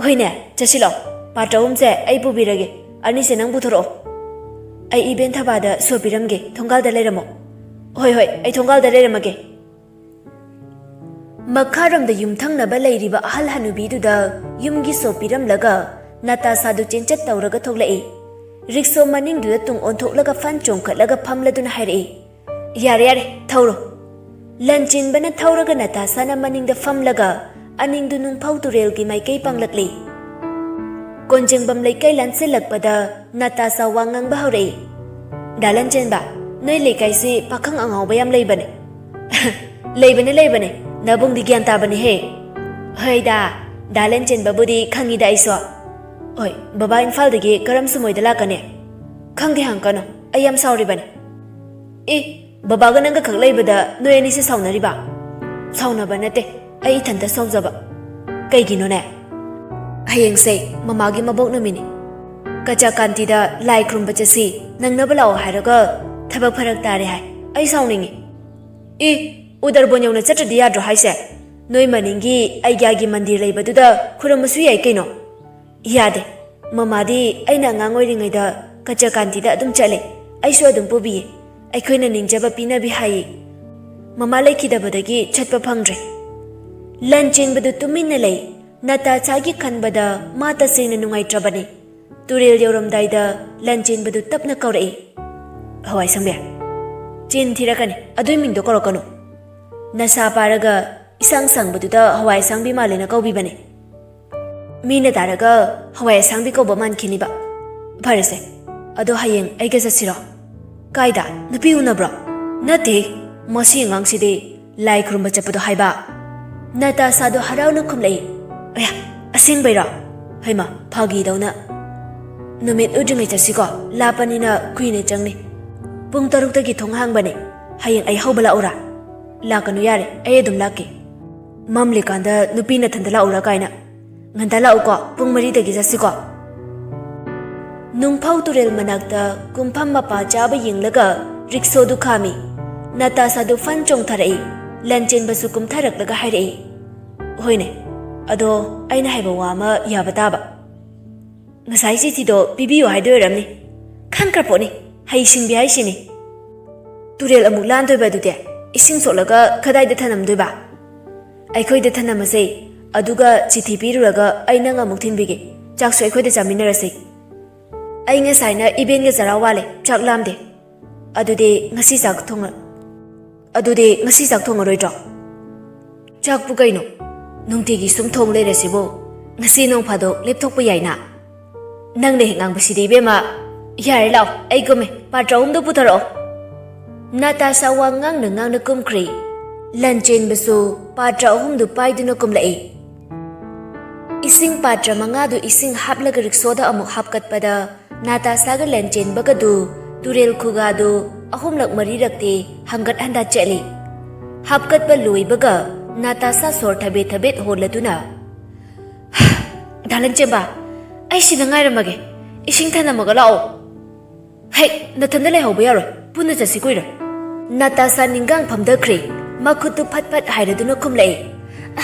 "ꯍꯣꯏꯅꯦ, ꯆꯠꯁꯤꯜꯂꯣ꯫ ꯄꯥꯇ꯭ꯔ ꯑꯍꯨꯝꯁꯦ ꯑꯩ ꯄꯨꯕꯤꯔꯒꯦ꯫ ꯑꯅꯤꯁꯦ ꯅꯪ ꯄꯨꯊꯣꯔꯛꯑꯣ꯫ ꯑꯩ ꯏꯕꯦꯟ ꯊꯕꯥꯗ ꯁꯣ ꯄꯤꯔꯝꯒꯦ꯫ ꯊꯣꯡꯒꯥꯜꯗ ꯂꯩꯔꯝꯃꯣ꯫" "ꯍꯣꯏ, ꯍꯣꯏ, ꯑꯩ ꯊꯣꯡꯒꯥꯜꯗ ꯂꯩꯔꯝꯃꯒꯦ꯫" ꯃꯈꯥꯔꯣꯝꯗ ꯌꯨꯝꯊꯪꯅꯕ ꯂꯩꯔꯤꯕ ꯑꯍꯜ ꯍꯅꯨꯕꯤꯗꯨꯗ ꯌꯨꯝꯒꯤ ꯁꯣ ꯄꯤꯔꯝꯂꯒ ꯅꯇꯥꯁꯥꯗꯨ ꯆꯦꯟꯆꯠ ꯇꯧꯔꯒ ꯊꯣꯛꯂꯛꯏ꯫ ꯔꯤꯛꯁꯣ ꯃꯅꯤꯡꯗꯨꯗ ꯇꯨꯡ ꯑꯣꯟꯊꯣꯛꯂꯒ ꯐꯟ ꯆꯣꯡꯈꯠꯂꯒ ꯐꯝꯂꯗꯨꯅ ꯍꯥꯏꯔꯛꯏ, "ꯌꯥꯔꯦ, ꯌꯥꯔꯦ, ꯊꯧꯔꯣ꯫" ꯂꯟꯆꯦꯟꯕꯅ ꯊꯧꯔꯒ ꯅꯇꯥꯁꯥꯅ ꯃꯅꯤꯡꯗ ꯐꯝꯂꯒ ꯑꯅꯤꯡꯗꯨ ꯅꯨꯡꯐꯧ ꯇꯨꯔꯦꯜꯒꯤ ꯃꯥꯏꯀꯩ ꯄꯥꯡꯂꯛꯂꯤ꯫ ꯀꯣꯟꯖꯦꯡꯕꯝ ꯂꯩꯀꯥꯏ ꯂꯥꯟꯁꯤꯜꯂꯛꯄꯗ ꯅꯇꯥꯁꯥ ꯋꯥ ꯉꯥꯡꯕ ꯍꯧꯔꯛꯏ꯫ "ꯗꯥ ꯂꯟꯆꯦꯟꯕ, ꯅꯣꯏ ꯂꯩꯀꯥꯏꯁꯤ ꯄꯥꯈꯪ ꯑꯉꯥꯎꯕ ꯌꯥꯝ ꯂꯩꯕꯅꯦ꯫" "ꯂꯩꯕꯅꯦ, ꯂꯩꯕꯅꯦ꯫ ꯅꯕꯨꯡꯗꯤ ꯒ꯭ꯌꯥꯟ ꯇꯥꯕꯅꯦꯍꯦ꯫" "ꯍꯣꯏꯗ, ꯗꯥ ꯂꯟꯆꯦꯟꯕꯕꯨꯗꯤ ꯈꯪꯉꯤꯗ ꯑꯩꯁꯨ꯫" "ꯍꯣꯏ, ꯕꯕꯥ ꯏꯝꯐꯥꯜꯗꯒꯤ ꯀꯔꯝ ꯁꯨꯃꯣꯏꯗ ꯂꯥꯛꯀꯅꯤ?" "ꯈꯪꯗꯦ, ꯍꯪꯀꯅꯨ꯫ ꯑꯩ ꯌꯥꯝ ꯁꯥꯎꯔꯤꯕꯅꯦ꯫" "ꯑꯦ, ꯕꯕꯥꯒ ꯅꯪꯒ ꯈꯛ ꯂꯩꯕꯗ ꯅꯣꯏ ꯑꯅꯤꯁꯦ ꯁꯥꯎꯅꯔꯤꯕ?" "ꯁꯥꯎꯅꯕ ꯅꯠꯇꯦ, ꯑꯩ ꯏꯊꯟꯇ ꯁꯥꯎꯖꯕ꯫" "ꯀꯩꯒꯤꯅꯣꯅꯦ?" "ꯍꯌꯦꯡꯁꯦ ꯃꯃꯥꯒꯤ ꯃꯕꯣꯛ ꯅꯨꯃꯤꯠꯅꯤ꯫ ꯀꯆꯥꯀꯥꯟꯇꯤꯗ ꯂꯥꯏ ꯈꯨꯔꯨꯝꯕ ꯆꯠꯁꯤ, ꯅꯪꯅꯕ ꯂꯥꯛꯑꯣ ꯍꯥꯏꯔꯒ ꯊꯕꯛ ꯐꯔꯛ ꯇꯥꯔꯦ ꯍꯥꯏ꯫ ꯑꯩ ꯁꯥꯎꯅꯤꯡꯉꯤ꯫" "ꯑꯦ, ꯎꯗꯔꯕꯣꯟ ꯌꯧꯅ ꯆꯠꯇ꯭ꯔꯗꯤ ꯌꯥꯗ꯭ꯔꯣ ꯍꯥꯏꯁꯦ?" "ꯅꯣꯏ ꯃꯅꯤꯡꯒꯤ ꯑꯩꯒ꯭ꯌꯥꯒꯤ ꯃꯟꯗꯤꯔ ꯂꯩꯕꯗꯨꯗ ꯈꯨꯔꯨꯝꯃꯁꯨ ꯌꯥꯏ ꯀꯩꯅꯣ?" "ꯌꯥꯗꯦ꯫ ꯃꯃꯥꯗꯤ ꯑꯩꯅ ꯑꯉꯥꯡ ꯑꯣꯏꯔꯤꯉꯩꯗ ꯀꯆꯀꯥꯟꯇꯤꯗ ꯑꯗꯨꯝ ꯆꯠꯂꯦ꯫ ꯑꯩꯁꯨ ꯑꯗꯨꯝ ꯄꯨꯕꯤꯌꯦ꯫ ꯑꯩꯈꯣꯏꯅ ꯅꯤꯡꯖꯕ ꯄꯤꯅꯕꯤ ꯍꯥꯏꯌꯦ꯫ ꯃꯃꯥ ꯂꯩꯈꯤꯗꯕꯗꯒꯤ ꯆꯠꯄ ꯐꯪꯗ꯭ꯔꯦ꯫" ꯂꯟ ꯆꯦꯟꯕꯗꯨ ꯇꯨꯃꯤꯟꯅ ꯂꯩ꯫ ꯅꯇꯥꯁꯥꯒꯤ ꯈꯟꯕꯗ ꯃꯥ ꯇꯁꯦꯡꯅ ꯅꯨꯡꯉꯥꯏꯇ꯭ꯔꯕꯅꯤ꯫ ꯇꯨꯔꯦꯜ ꯌꯧꯔꯝꯗꯥꯏꯗ ꯂꯟ ꯆꯦꯟꯕꯗꯨ ꯇꯞꯅ ꯀꯧꯔꯛꯏ, "ꯍꯋꯥꯏ ꯁꯪꯕꯤ, ꯆꯤꯟ ꯊꯤꯔꯛꯀꯅꯤ, ꯑꯗꯨꯏ ꯃꯤꯡꯗꯣ ꯀꯧꯔꯛꯀꯅꯨ꯫ ꯅꯁꯥ ꯄꯥꯔꯒ ꯏꯁꯪ ꯁꯪꯕꯗꯨꯗ ꯍꯋꯥꯏ ꯑꯁꯥꯡꯕꯤ ꯃꯥꯜꯂꯦꯅ ꯀꯧꯕꯤꯕꯅꯦ꯫ ꯃꯤꯅ ꯇꯥꯔꯒ ꯍꯋꯥꯏ ꯑꯁꯥꯡꯕꯤ ꯀꯧꯕ ꯃꯥꯟꯈꯤꯅꯤꯕ꯫ ꯐꯔꯦꯁꯦ, ꯑꯗꯣ ꯍꯌꯦꯡ ꯑꯩꯒ ꯆꯠꯁꯤꯔꯣ?" "ꯀꯥꯏꯗ? ꯅꯨꯄꯤ ꯎꯅꯕ꯭ꯔꯣ?" "ꯅꯠꯇꯦ, ꯃꯁꯤ ꯑꯉꯥꯡꯁꯤꯗꯤ ꯂꯥꯏ ꯈꯨꯔꯨꯝꯕ ꯆꯠꯄꯗꯣ ꯍꯥꯏꯕ꯫" ꯅꯇꯥꯁꯥꯗꯣ ꯍꯔꯥꯎꯅ ꯈꯨꯝꯂꯛꯏ꯫ "ꯑꯌꯥ, ꯑꯁꯦꯡꯕꯩꯔꯣ? ꯍꯩꯃ, ꯐꯥꯒꯤꯗꯧꯅ꯫ ꯅꯨꯃꯤꯠ ꯎꯗ꯭ꯔꯤꯉꯩ ꯆꯠꯁꯤꯀꯣ, ꯂꯥꯞꯄꯅꯤꯅ ꯀꯨꯏꯅ ꯆꯪꯅꯤ꯫ ꯄꯨꯡ ꯇꯔꯨꯛꯇꯒꯤ ꯊꯣꯡ ꯍꯥꯡꯕꯅꯦ꯫ ꯍꯌꯦꯡ ꯑꯩ ꯍꯧꯕ ꯂꯥꯛꯎꯔꯥ?" "ꯂꯥꯛꯀꯅꯨ ꯌꯥꯔꯦ, ꯑꯩ ꯑꯗꯨꯝ ꯂꯥꯛꯀꯦ꯫" "ꯃꯝꯂꯤꯀꯥꯟꯗ ꯅꯨꯄꯤ ꯅꯊꯟꯗ ꯂꯥꯛꯎꯔꯥ ꯀꯥꯏꯅ꯫ ꯉꯟꯇꯥ ꯂꯥꯛꯎꯀꯣ, ꯄꯨꯡ ꯃꯔꯤꯗꯒꯤ ꯆꯠꯁꯤꯀꯣ꯫" ꯅꯨꯡꯐꯧ ꯇꯨꯔꯦꯜ ꯃꯅꯥꯛꯇ ꯀꯨꯝꯐꯝ ꯃꯄꯥ ꯆꯥꯕ ꯌꯦꯡꯂꯒ ꯔꯤꯛꯁꯣꯗꯨ ꯈꯥꯝꯃꯤ꯫ ꯅꯇꯥꯁꯥꯗꯨ ꯐꯟ ꯆꯣꯡꯊꯔꯛꯏ꯫ ꯂꯟꯆꯦꯟꯕꯁꯨ ꯀꯨꯝꯊꯔꯛꯂꯒ ꯍꯥꯏꯔꯛꯏ, "ꯍꯣꯏꯅꯦ, ꯑꯗꯣ ꯑꯩꯅ ꯍꯥꯏꯕ ꯋꯥ ꯑꯃ ꯌꯥꯕ ꯇꯥꯕ?" "ꯉꯁꯥꯏ ꯆꯤꯊꯤꯗꯣ ꯄꯤꯕꯤꯌꯨ ꯍꯥꯏꯗꯣꯏ ꯑꯣꯏꯔꯝꯅꯤ꯫ ꯈꯪꯈ꯭ꯔ ꯄꯣꯠꯅꯤ, ꯍꯩ ꯁꯤꯡꯕꯤ ꯍꯥꯏꯁꯤꯅꯤ꯫ ꯇꯨꯔꯦꯜ ꯑꯃꯨꯛ ꯂꯥꯟꯗꯣꯏꯕ ꯑꯗꯨꯗꯤ? ꯏꯁꯤꯡ ꯁꯣꯛꯂꯒ ꯀꯗꯥꯏꯗ ꯊꯅꯝꯗꯣꯏꯕ?" "ꯑꯩꯈꯣꯏꯗ ꯊꯅꯝꯃꯁꯦ, ꯑꯗꯨꯒ ꯆꯤꯊꯤ ꯄꯤꯔꯨꯔꯒ ꯑꯩ ꯅꯪ ꯑꯃꯨꯛ ꯊꯤꯟꯕꯤꯒꯦ꯫ ꯆꯥꯛꯁꯨ ꯑꯩꯈꯣꯏꯗ ꯆꯥꯃꯤꯟꯅꯔꯁꯦ꯫ ꯑꯩ ꯉꯁꯥꯏꯅ ꯏꯕꯦꯟꯒ ꯆꯔꯥ ꯋꯥꯜꯂꯦ, ꯆꯥꯛ ꯂꯥꯝꯗꯦ꯫ ꯑꯗꯨꯗꯤ ꯉꯁꯤ ꯆꯥꯛ ꯊꯣꯡꯉ-, ꯑꯗꯨꯗꯤ ꯉꯁꯤ ꯆꯥꯛ ꯊꯣꯡꯉꯔꯣꯏꯗ꯭ꯔꯣ?" "ꯆꯥꯛꯄꯨ ꯀꯩꯅꯣ? ꯅꯨꯡꯇꯤꯒꯤ ꯁꯨꯝ ꯊꯣꯡ ꯂꯩꯔꯁꯤꯕꯨ? ꯉꯁꯤ ꯅꯣꯡ ꯐꯥꯗꯣꯛ ꯂꯦꯞꯊꯣꯛꯄ ꯌꯥꯏꯅ꯫" "ꯅꯪꯅ ꯍꯦꯛ ꯉꯥꯡꯕꯁꯤꯗꯤ ꯏꯕꯦꯝꯃ꯫ ꯌꯥꯔꯦ ꯂꯥꯛꯑꯣ, ꯑꯩ ꯀꯨꯝꯃꯦ, ꯄꯥꯇ꯭ꯔ ꯑꯍꯨꯝꯗꯣ ꯄꯨꯊꯔꯛꯑꯣ꯫" ꯅꯥꯇꯥꯁꯥ ꯋꯥ ꯉꯥꯡꯅ ꯉꯥꯡꯅ ꯀꯨꯝꯈ꯭ꯔꯦ꯫ ꯂꯟꯆꯦꯟꯕꯁꯨ ꯄꯥꯇ꯭ꯔ ꯑꯍꯨꯝꯗꯨ ꯄꯥꯏꯗꯨꯅ ꯀꯨꯝꯂꯛꯏ꯫ ꯏꯁꯤꯡ ꯄꯥꯇ꯭ꯔ ꯃꯉꯥꯗꯨ ꯏꯁꯤꯡ ꯍꯥꯞꯂꯒ ꯔꯤꯛꯁꯣꯗ ꯑꯃꯨꯛ ꯍꯥꯞꯀꯠꯄꯗ ꯅꯥꯇꯥꯁꯥꯒ ꯂꯟꯆꯦꯟꯕꯒꯗꯨ ꯇꯨꯔꯦꯜ ꯈꯨꯒꯥꯗꯨ ꯑꯍꯨꯝꯂꯛ ꯃꯔꯤꯔꯛꯇꯤ ꯍꯪꯒꯠ ꯍꯟꯗ ꯆꯠꯂꯤ꯫ ꯍꯥꯞꯀꯠꯄ ꯂꯣꯏꯕꯒ ꯅꯥꯇꯥꯁꯥ ꯁꯣꯔ ꯊꯕꯦꯠ ꯊꯕꯦꯠ ꯍꯣꯜꯂꯗꯨꯅ, "ꯗꯥ ꯂꯟꯆꯦꯟꯕ, ꯑꯩ ꯁꯤꯗ ꯉꯥꯏꯔꯝꯃꯒꯦ꯫ ꯏꯁꯤꯡ ꯊꯅꯝꯃꯒ ꯂꯥꯛꯑꯣ꯫" "ꯍꯦꯛ, ꯅꯊꯟꯗ ꯂꯩꯍꯧꯕ ꯌꯥꯔꯣꯏ꯫ ꯄꯨꯟꯅ ꯆꯠꯁꯤ ꯀꯨꯏꯔꯣꯏ꯫" ꯅꯥꯇꯥꯁꯥ ꯅꯤꯡꯒꯥꯡ ꯐꯝꯗꯈ꯭ꯔꯦ꯫ ꯃꯈꯨꯠꯇꯨ ꯐꯠ ꯐꯠ ꯍꯥꯏꯔꯗꯨꯅ ꯈꯨꯝꯂꯛꯏ꯫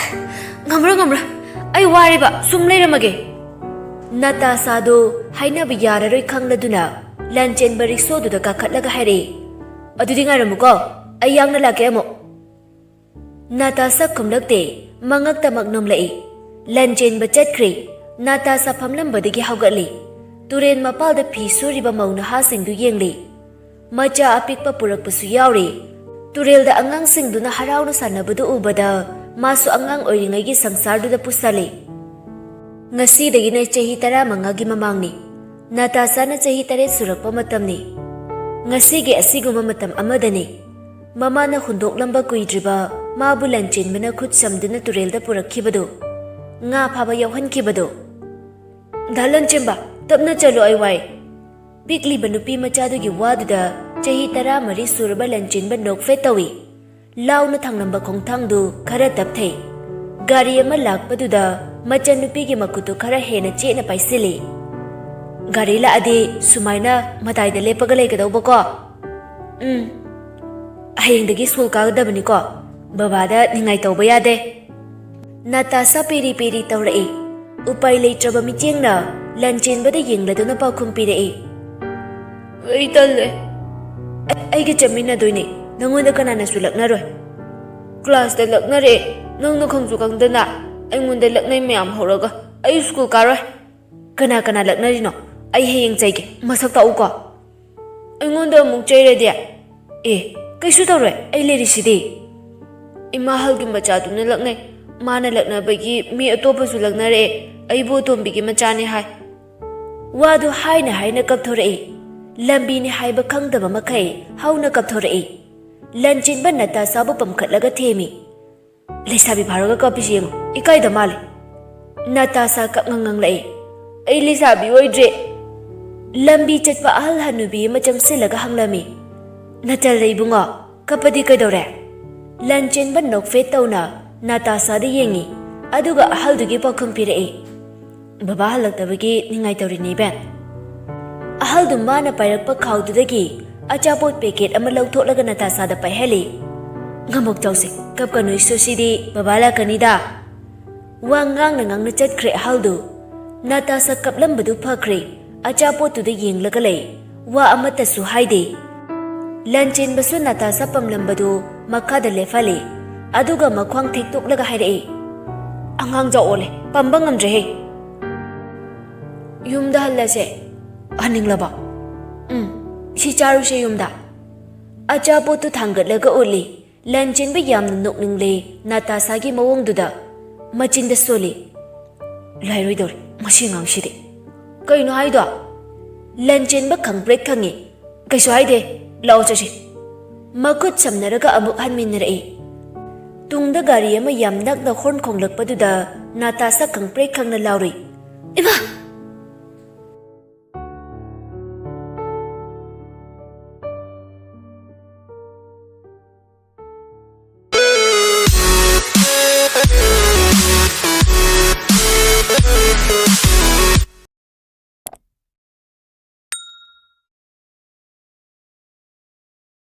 ꯉꯝꯔꯣꯏ, ꯉꯝꯔꯣꯏ꯫ ꯑꯩ ꯋꯥꯔꯦꯕ, ꯁꯨꯝ ꯂꯩꯔꯝꯃꯒꯦ꯫ ꯅꯇꯥꯁꯥꯗꯨ ꯍꯥꯏꯅꯕ ꯌꯥꯔꯔꯣꯏ ꯈꯪꯂꯗꯨꯅ ꯂꯥꯟꯆꯦꯟꯕ ꯔꯤꯛꯁꯣꯗꯨꯗ ꯀꯥꯈꯠꯂꯒ ꯍꯥꯏꯔꯛꯏ꯫ "ꯑꯗꯨꯗꯤ ꯉꯥꯏꯔꯝꯃꯨꯀꯣ, ꯑꯩ ꯌꯥꯡꯅ ꯂꯥꯛꯀꯦ ꯑꯃꯨꯛ"꯫ ꯅꯇꯥꯁꯥ ꯈꯨꯝꯂꯛꯇꯦ, ꯃꯉꯛꯇꯃꯛ ꯅꯣꯝꯂꯛꯏ꯫ ꯂꯥꯟꯆꯦꯟꯕ ꯆꯠꯈ꯭ꯔꯦ꯫ ꯅꯇꯥꯁꯥ ꯐꯝꯂꯝꯕꯗꯒꯤ ꯍꯧꯒꯠꯂꯤ꯫ ꯇꯨꯔꯦꯜ ꯃꯄꯥꯜꯗ ꯐꯤ ꯁꯨꯔꯤꯕ ꯃꯧ ꯅꯍꯥꯁꯤꯡꯗꯨ ꯌꯦꯡꯂꯤ꯫ ꯃꯆꯥ ꯑꯄꯤꯛꯄ ꯄꯨꯔꯛꯄꯁꯨ ꯌꯥꯎꯔꯤ꯫ ꯇꯨꯔꯦꯜꯗ ꯑꯉꯥꯡꯁꯤꯡꯗꯨꯅ ꯍꯔꯥꯎꯅ ꯁꯥꯟꯅꯕꯗꯨ ꯎꯕꯗ ꯃꯥꯁꯨ ꯑꯉꯥꯡ ꯑꯣꯏꯔꯤꯉꯩꯒꯤ ꯁꯪꯁꯥꯔꯗꯨꯗ ꯄꯨꯁꯜꯂꯤ꯫ ꯉꯁꯤꯗꯒꯤꯅ ꯆꯍꯤ ꯇꯔꯥꯃꯉꯥꯒꯤ ꯃꯃꯥꯡꯅꯤ꯫ ꯅꯇꯥꯁꯥꯅ ꯆꯍꯤ ꯇꯔꯦꯠ ꯁꯨꯔꯛꯄ ꯃꯇꯝꯅꯤ꯫ ꯉꯁꯤꯒꯤ ꯑꯁꯤꯒꯨꯝꯕ ꯃꯇꯝ ꯑꯃꯗꯅꯤ꯫ ꯃꯃꯥꯅ ꯍꯨꯟꯗꯣꯛꯂꯝꯕ ꯀꯨꯏꯗ꯭ꯔꯤꯕ ꯃꯥꯕꯨ ꯂꯥꯟꯆꯦꯟꯕꯅ ꯈꯨꯠ ꯁꯝꯗꯨꯅ ꯇꯨꯔꯦꯜꯗ ꯄꯨꯔꯛꯈꯤꯕꯗꯨ, ꯉꯥ ꯐꯥꯕ ꯌꯥꯎꯍꯟꯈꯤꯕꯗꯨ꯫ "ꯗꯥ ꯂꯥꯟꯆꯦꯟꯕ, ꯇꯞꯅ ꯆꯠꯂꯣ, ꯑꯩ ꯋꯥꯏ"꯫ ꯄꯤꯛꯂꯤꯕ ꯅꯨꯄꯤ ꯃꯆꯥꯗꯨꯒꯤ ꯋꯥꯗꯨꯗ ꯆꯍꯤ ꯇꯔꯥꯃꯔꯤ ꯁꯨꯔꯕ ꯂꯥꯟꯆꯦꯟꯕ ꯅꯣꯛꯐꯦꯠ ꯇꯧꯏ꯫ ꯂꯥꯎꯅ ꯊꯥꯡꯂꯝꯕ ꯈꯣꯡꯊꯥꯡꯗꯨ ꯈꯔ ꯇꯞꯊꯩ꯫ ꯒꯥꯔꯤ ꯑꯃ ꯂꯥꯛꯄꯗꯨꯗ ꯃꯆꯟꯅꯨꯄꯤꯒꯤ ꯃꯈꯨꯠꯇꯨ ꯈꯔ ꯍꯦꯟꯅ ꯆꯦꯠꯅ ꯄꯥꯏꯁꯤꯜꯂꯤ꯫ "ꯒꯥꯔꯤ ꯂꯥꯛꯑꯗꯤ ꯁꯨꯃꯥꯏꯅ ꯃꯇꯥꯏꯗ ꯂꯦꯞꯄꯒ ꯂꯩꯒꯗꯧꯕꯀꯣ?" "ꯎꯝ꯫ ꯍꯌꯦꯡꯗꯒꯤ ꯁ꯭ꯀꯨꯜ ꯀꯥꯒꯗꯕꯅꯤꯀꯣ꯫ ꯕꯕꯥꯗ ꯅꯤꯡꯉꯥꯏ ꯇꯧꯕ ꯌꯥꯗꯦ"꯫ ꯅꯇꯥꯁꯥ ꯄꯦꯔꯤ ꯄꯦꯔꯤ ꯇꯧꯔꯛꯏ꯫ ꯎꯄꯥꯏ ꯂꯩꯇ꯭ꯔꯕ ꯃꯤꯠꯌꯦꯡꯅ ꯂꯥꯟꯆꯦꯟꯕꯗ ꯌꯦꯡꯂꯗꯨꯅ ꯄꯥꯎꯈꯨꯝ ꯄꯤꯔꯛꯏ꯫ "ꯑꯩ ꯇꯜꯂꯦ꯫ ꯑꯩ-, ꯑꯩꯒ ꯆꯠꯃꯤꯟꯅꯗꯣꯏꯅꯦ꯫ ꯅꯪꯉꯣꯟꯗ ꯀꯅꯥꯅꯁꯨ ꯂꯛꯅꯔꯣꯏ꯫ ꯀ꯭ꯂꯥꯁꯇ ꯂꯛꯅꯔꯦ꯫ ꯅꯪꯅ ꯈꯪꯁꯨ ꯈꯪꯗꯅ ꯑꯩꯉꯣꯟꯗ ꯂꯛꯅꯩ ꯃꯌꯥꯝ ꯍꯧꯔꯒ꯫ ꯑꯩ ꯁ꯭ꯀꯨꯜ ꯀꯥꯔꯣꯏ"꯫ "ꯀꯅꯥ ꯀꯅꯥ ꯂꯛꯅꯔꯤꯅꯣ? ꯑꯩ ꯍꯌꯦꯡ ꯆꯩꯒꯦ꯫ ꯃꯁꯛ ꯇꯥꯛꯎꯀꯣ"꯫ "ꯑꯩꯉꯣꯟꯗ ꯑꯃꯨꯛ ꯆꯩꯔꯗꯤ"? "ꯑꯦ, ꯀꯩꯁꯨ ꯇꯧꯔꯣꯏ, ꯑꯩ ꯂꯩꯔꯤꯁꯤꯗꯤ"꯫ "ꯏꯃꯥ ꯍꯜꯒꯤ ꯃꯆꯥꯗꯨꯅ ꯂꯛꯅꯩ꯫ ꯃꯥꯅ ꯂꯛꯅꯕꯒꯤ ꯃꯤ ꯑꯇꯣꯞꯄꯁꯨ ꯂꯛꯅꯔꯛꯑꯦ꯫ ꯑꯩꯕꯨ ꯑꯇꯣꯝꯕꯤꯒꯤ ꯃꯆꯥꯅꯦ ꯍꯥꯏ"꯫ ꯋꯥꯗꯨ ꯍꯥꯏꯅ ꯍꯥꯏꯅ ꯀꯞꯊꯣꯔꯛꯏ꯫ ꯂꯝꯕꯤꯅꯤ ꯍꯥꯏꯕ ꯈꯪꯗꯕ ꯃꯈꯩ ꯍꯧꯅ ꯀꯞꯊꯣꯔꯛꯏ꯫ ꯂꯟꯆꯦꯟꯕ ꯅꯇꯥꯁꯥꯕꯨ ꯄꯝꯈꯠꯂꯒ ꯊꯦꯝꯃꯤ꯫ "ꯂꯩꯁꯥꯕꯤ ꯐꯥꯔꯒ ꯀꯞꯄꯤꯁꯤ ꯌꯦꯡꯉꯨ, ꯏꯀꯥꯏꯗ ꯃꯥꯜꯂꯦ"꯫ ꯅꯇꯥꯁꯥ ꯀꯞꯉꯪ ꯉꯪꯂꯛꯏ꯫ "ꯑꯩ ꯂꯩꯁꯥꯕꯤ ꯑꯣꯏꯗ꯭ꯔꯦ"꯫ ꯂꯝꯕꯤ ꯆꯠꯄ ꯑꯍꯜ ꯍꯅꯨꯕꯤ ꯑꯃ ꯆꯪꯁꯤꯜꯂꯒ ꯍꯪꯂꯝꯃꯤ꯫ "ꯅꯇꯜꯂꯦ ꯏꯕꯨꯡꯉꯣ, ꯀꯞꯄꯗꯤ ꯀꯩꯗꯧꯔꯦ?" ꯂꯟꯆꯦꯟꯕ ꯅꯣꯛꯐꯦꯠ ꯇꯧꯅ ꯅꯇꯥꯁꯥꯗ ꯌꯦꯡꯉꯤ, ꯑꯗꯨꯒ ꯑꯍꯜꯗꯨꯒꯤ ꯄꯥꯎꯈꯨꯝ ꯄꯤꯔꯛꯏ꯫ "ꯕꯕꯥ ꯍꯜꯂꯛꯇꯕꯒꯤ ꯅꯤꯡꯉꯥꯏ ꯇꯧꯔꯤꯅꯦ, ꯏꯕꯦꯟ"꯫ ꯑꯍꯜꯗꯨ ꯃꯥꯅ ꯄꯥꯏꯔꯛꯄ ꯈꯥꯎꯗꯨꯗꯒꯤ ꯑꯆꯥꯄꯣꯠ ꯄꯦꯀꯦꯠ ꯑꯃ ꯂꯧꯊꯣꯛꯂꯒ ꯅꯇꯥꯁꯥꯗ ꯄꯥꯏꯍꯜꯂꯤ꯫ "ꯉꯝꯃꯛ ꯆꯥꯎꯁꯦ, ꯀꯞꯀꯅꯨ, ꯏꯁꯨꯁꯤꯗꯤ ꯕꯕꯥ ꯂꯥꯛꯀꯅꯤꯗ"꯫ ꯋꯥ ꯉꯥꯡꯅ ꯉꯥꯡꯅ ꯆꯠꯈ꯭ꯔꯦ ꯑꯍꯜꯗꯨ꯫ ꯅꯥꯇꯥꯁꯥ ꯀꯞꯂꯝꯕꯗꯨ ꯐꯈ꯭ꯔꯦ꯫ ꯑꯆꯥꯄꯣꯠꯇꯨꯗ ꯌꯦꯡꯂꯒ ꯂꯩ꯫ ꯋꯥ ꯑꯃꯠꯇꯁꯨ ꯍꯥꯏꯗꯦ꯫ ꯂꯟꯆꯦꯟꯕꯁꯨ ꯅꯥꯇꯥꯁꯥ ꯄꯝꯂꯝꯕꯗꯨ ꯃꯈꯥꯗ ꯂꯦꯞꯍꯜꯂꯦ꯫ ꯑꯗꯨꯒ ꯃꯈ꯭ꯋꯥꯡ ꯊꯦꯛꯇꯣꯛꯂꯒ ꯍꯥꯏꯔꯛꯏ, "ꯑꯉꯥꯡ ꯖꯥꯎ ꯑꯣꯜꯂꯦ, ꯄꯝꯕ ꯉꯝꯗ꯭ꯔꯦꯍꯦ꯫ ꯌꯨꯝꯗ ꯍꯜꯂꯁꯦ"꯫ "ꯍꯟꯅꯤꯡꯂꯕ?" "ꯎꯝ, ꯁꯤ ꯆꯥꯔꯨꯁꯦ ꯌꯨꯝꯗ"꯫ ꯑꯆꯥꯄꯣꯠꯇꯨ ꯊꯥꯡꯒꯠꯂꯒ ꯎꯠꯂꯤ꯫ ꯂꯟꯆꯦꯟꯕ ꯌꯥꯝꯅ ꯅꯣꯛꯅꯤꯡꯂꯦ ꯅꯥꯇꯥꯁꯥꯒꯤ ꯃꯑꯣꯡꯗꯨꯗ꯫ ꯃꯆꯤꯟꯗ ꯁꯣꯜꯂꯤ, "ꯂꯥꯏꯔꯣꯏꯗꯧꯔꯦ ꯃꯁꯤ ꯑꯉꯥꯡꯁꯤꯗꯤ"꯫ "ꯀꯩꯅꯣ ꯍꯥꯏꯗꯣ?" ꯂꯟꯆꯦꯟꯕ ꯈꯪꯄ꯭ꯔꯦꯛ ꯈꯪꯉꯤ꯫ "ꯀꯩꯁꯨ ꯍꯥꯏꯗꯦ, ꯂꯥꯛꯑꯣ ꯆꯠꯁꯤ"꯫ ꯃꯈꯨꯠ ꯁꯝꯅꯔꯒ ꯑꯃꯨꯛ ꯍꯟꯃꯤꯟꯅꯔꯛꯏ꯫ ꯇꯨꯡꯗ ꯒꯥꯔꯤ ꯑꯃ ꯌꯥꯝ ꯅꯛꯅ ꯍꯣꯔꯟ ꯈꯣꯡꯂꯛꯄꯗꯨꯗ ꯅꯥꯇꯥꯁꯥ ꯈꯪꯄ꯭ꯔꯦꯛ ꯈꯪꯅ ꯂꯥꯎꯔꯨꯏ, "ꯏꯃꯥ!"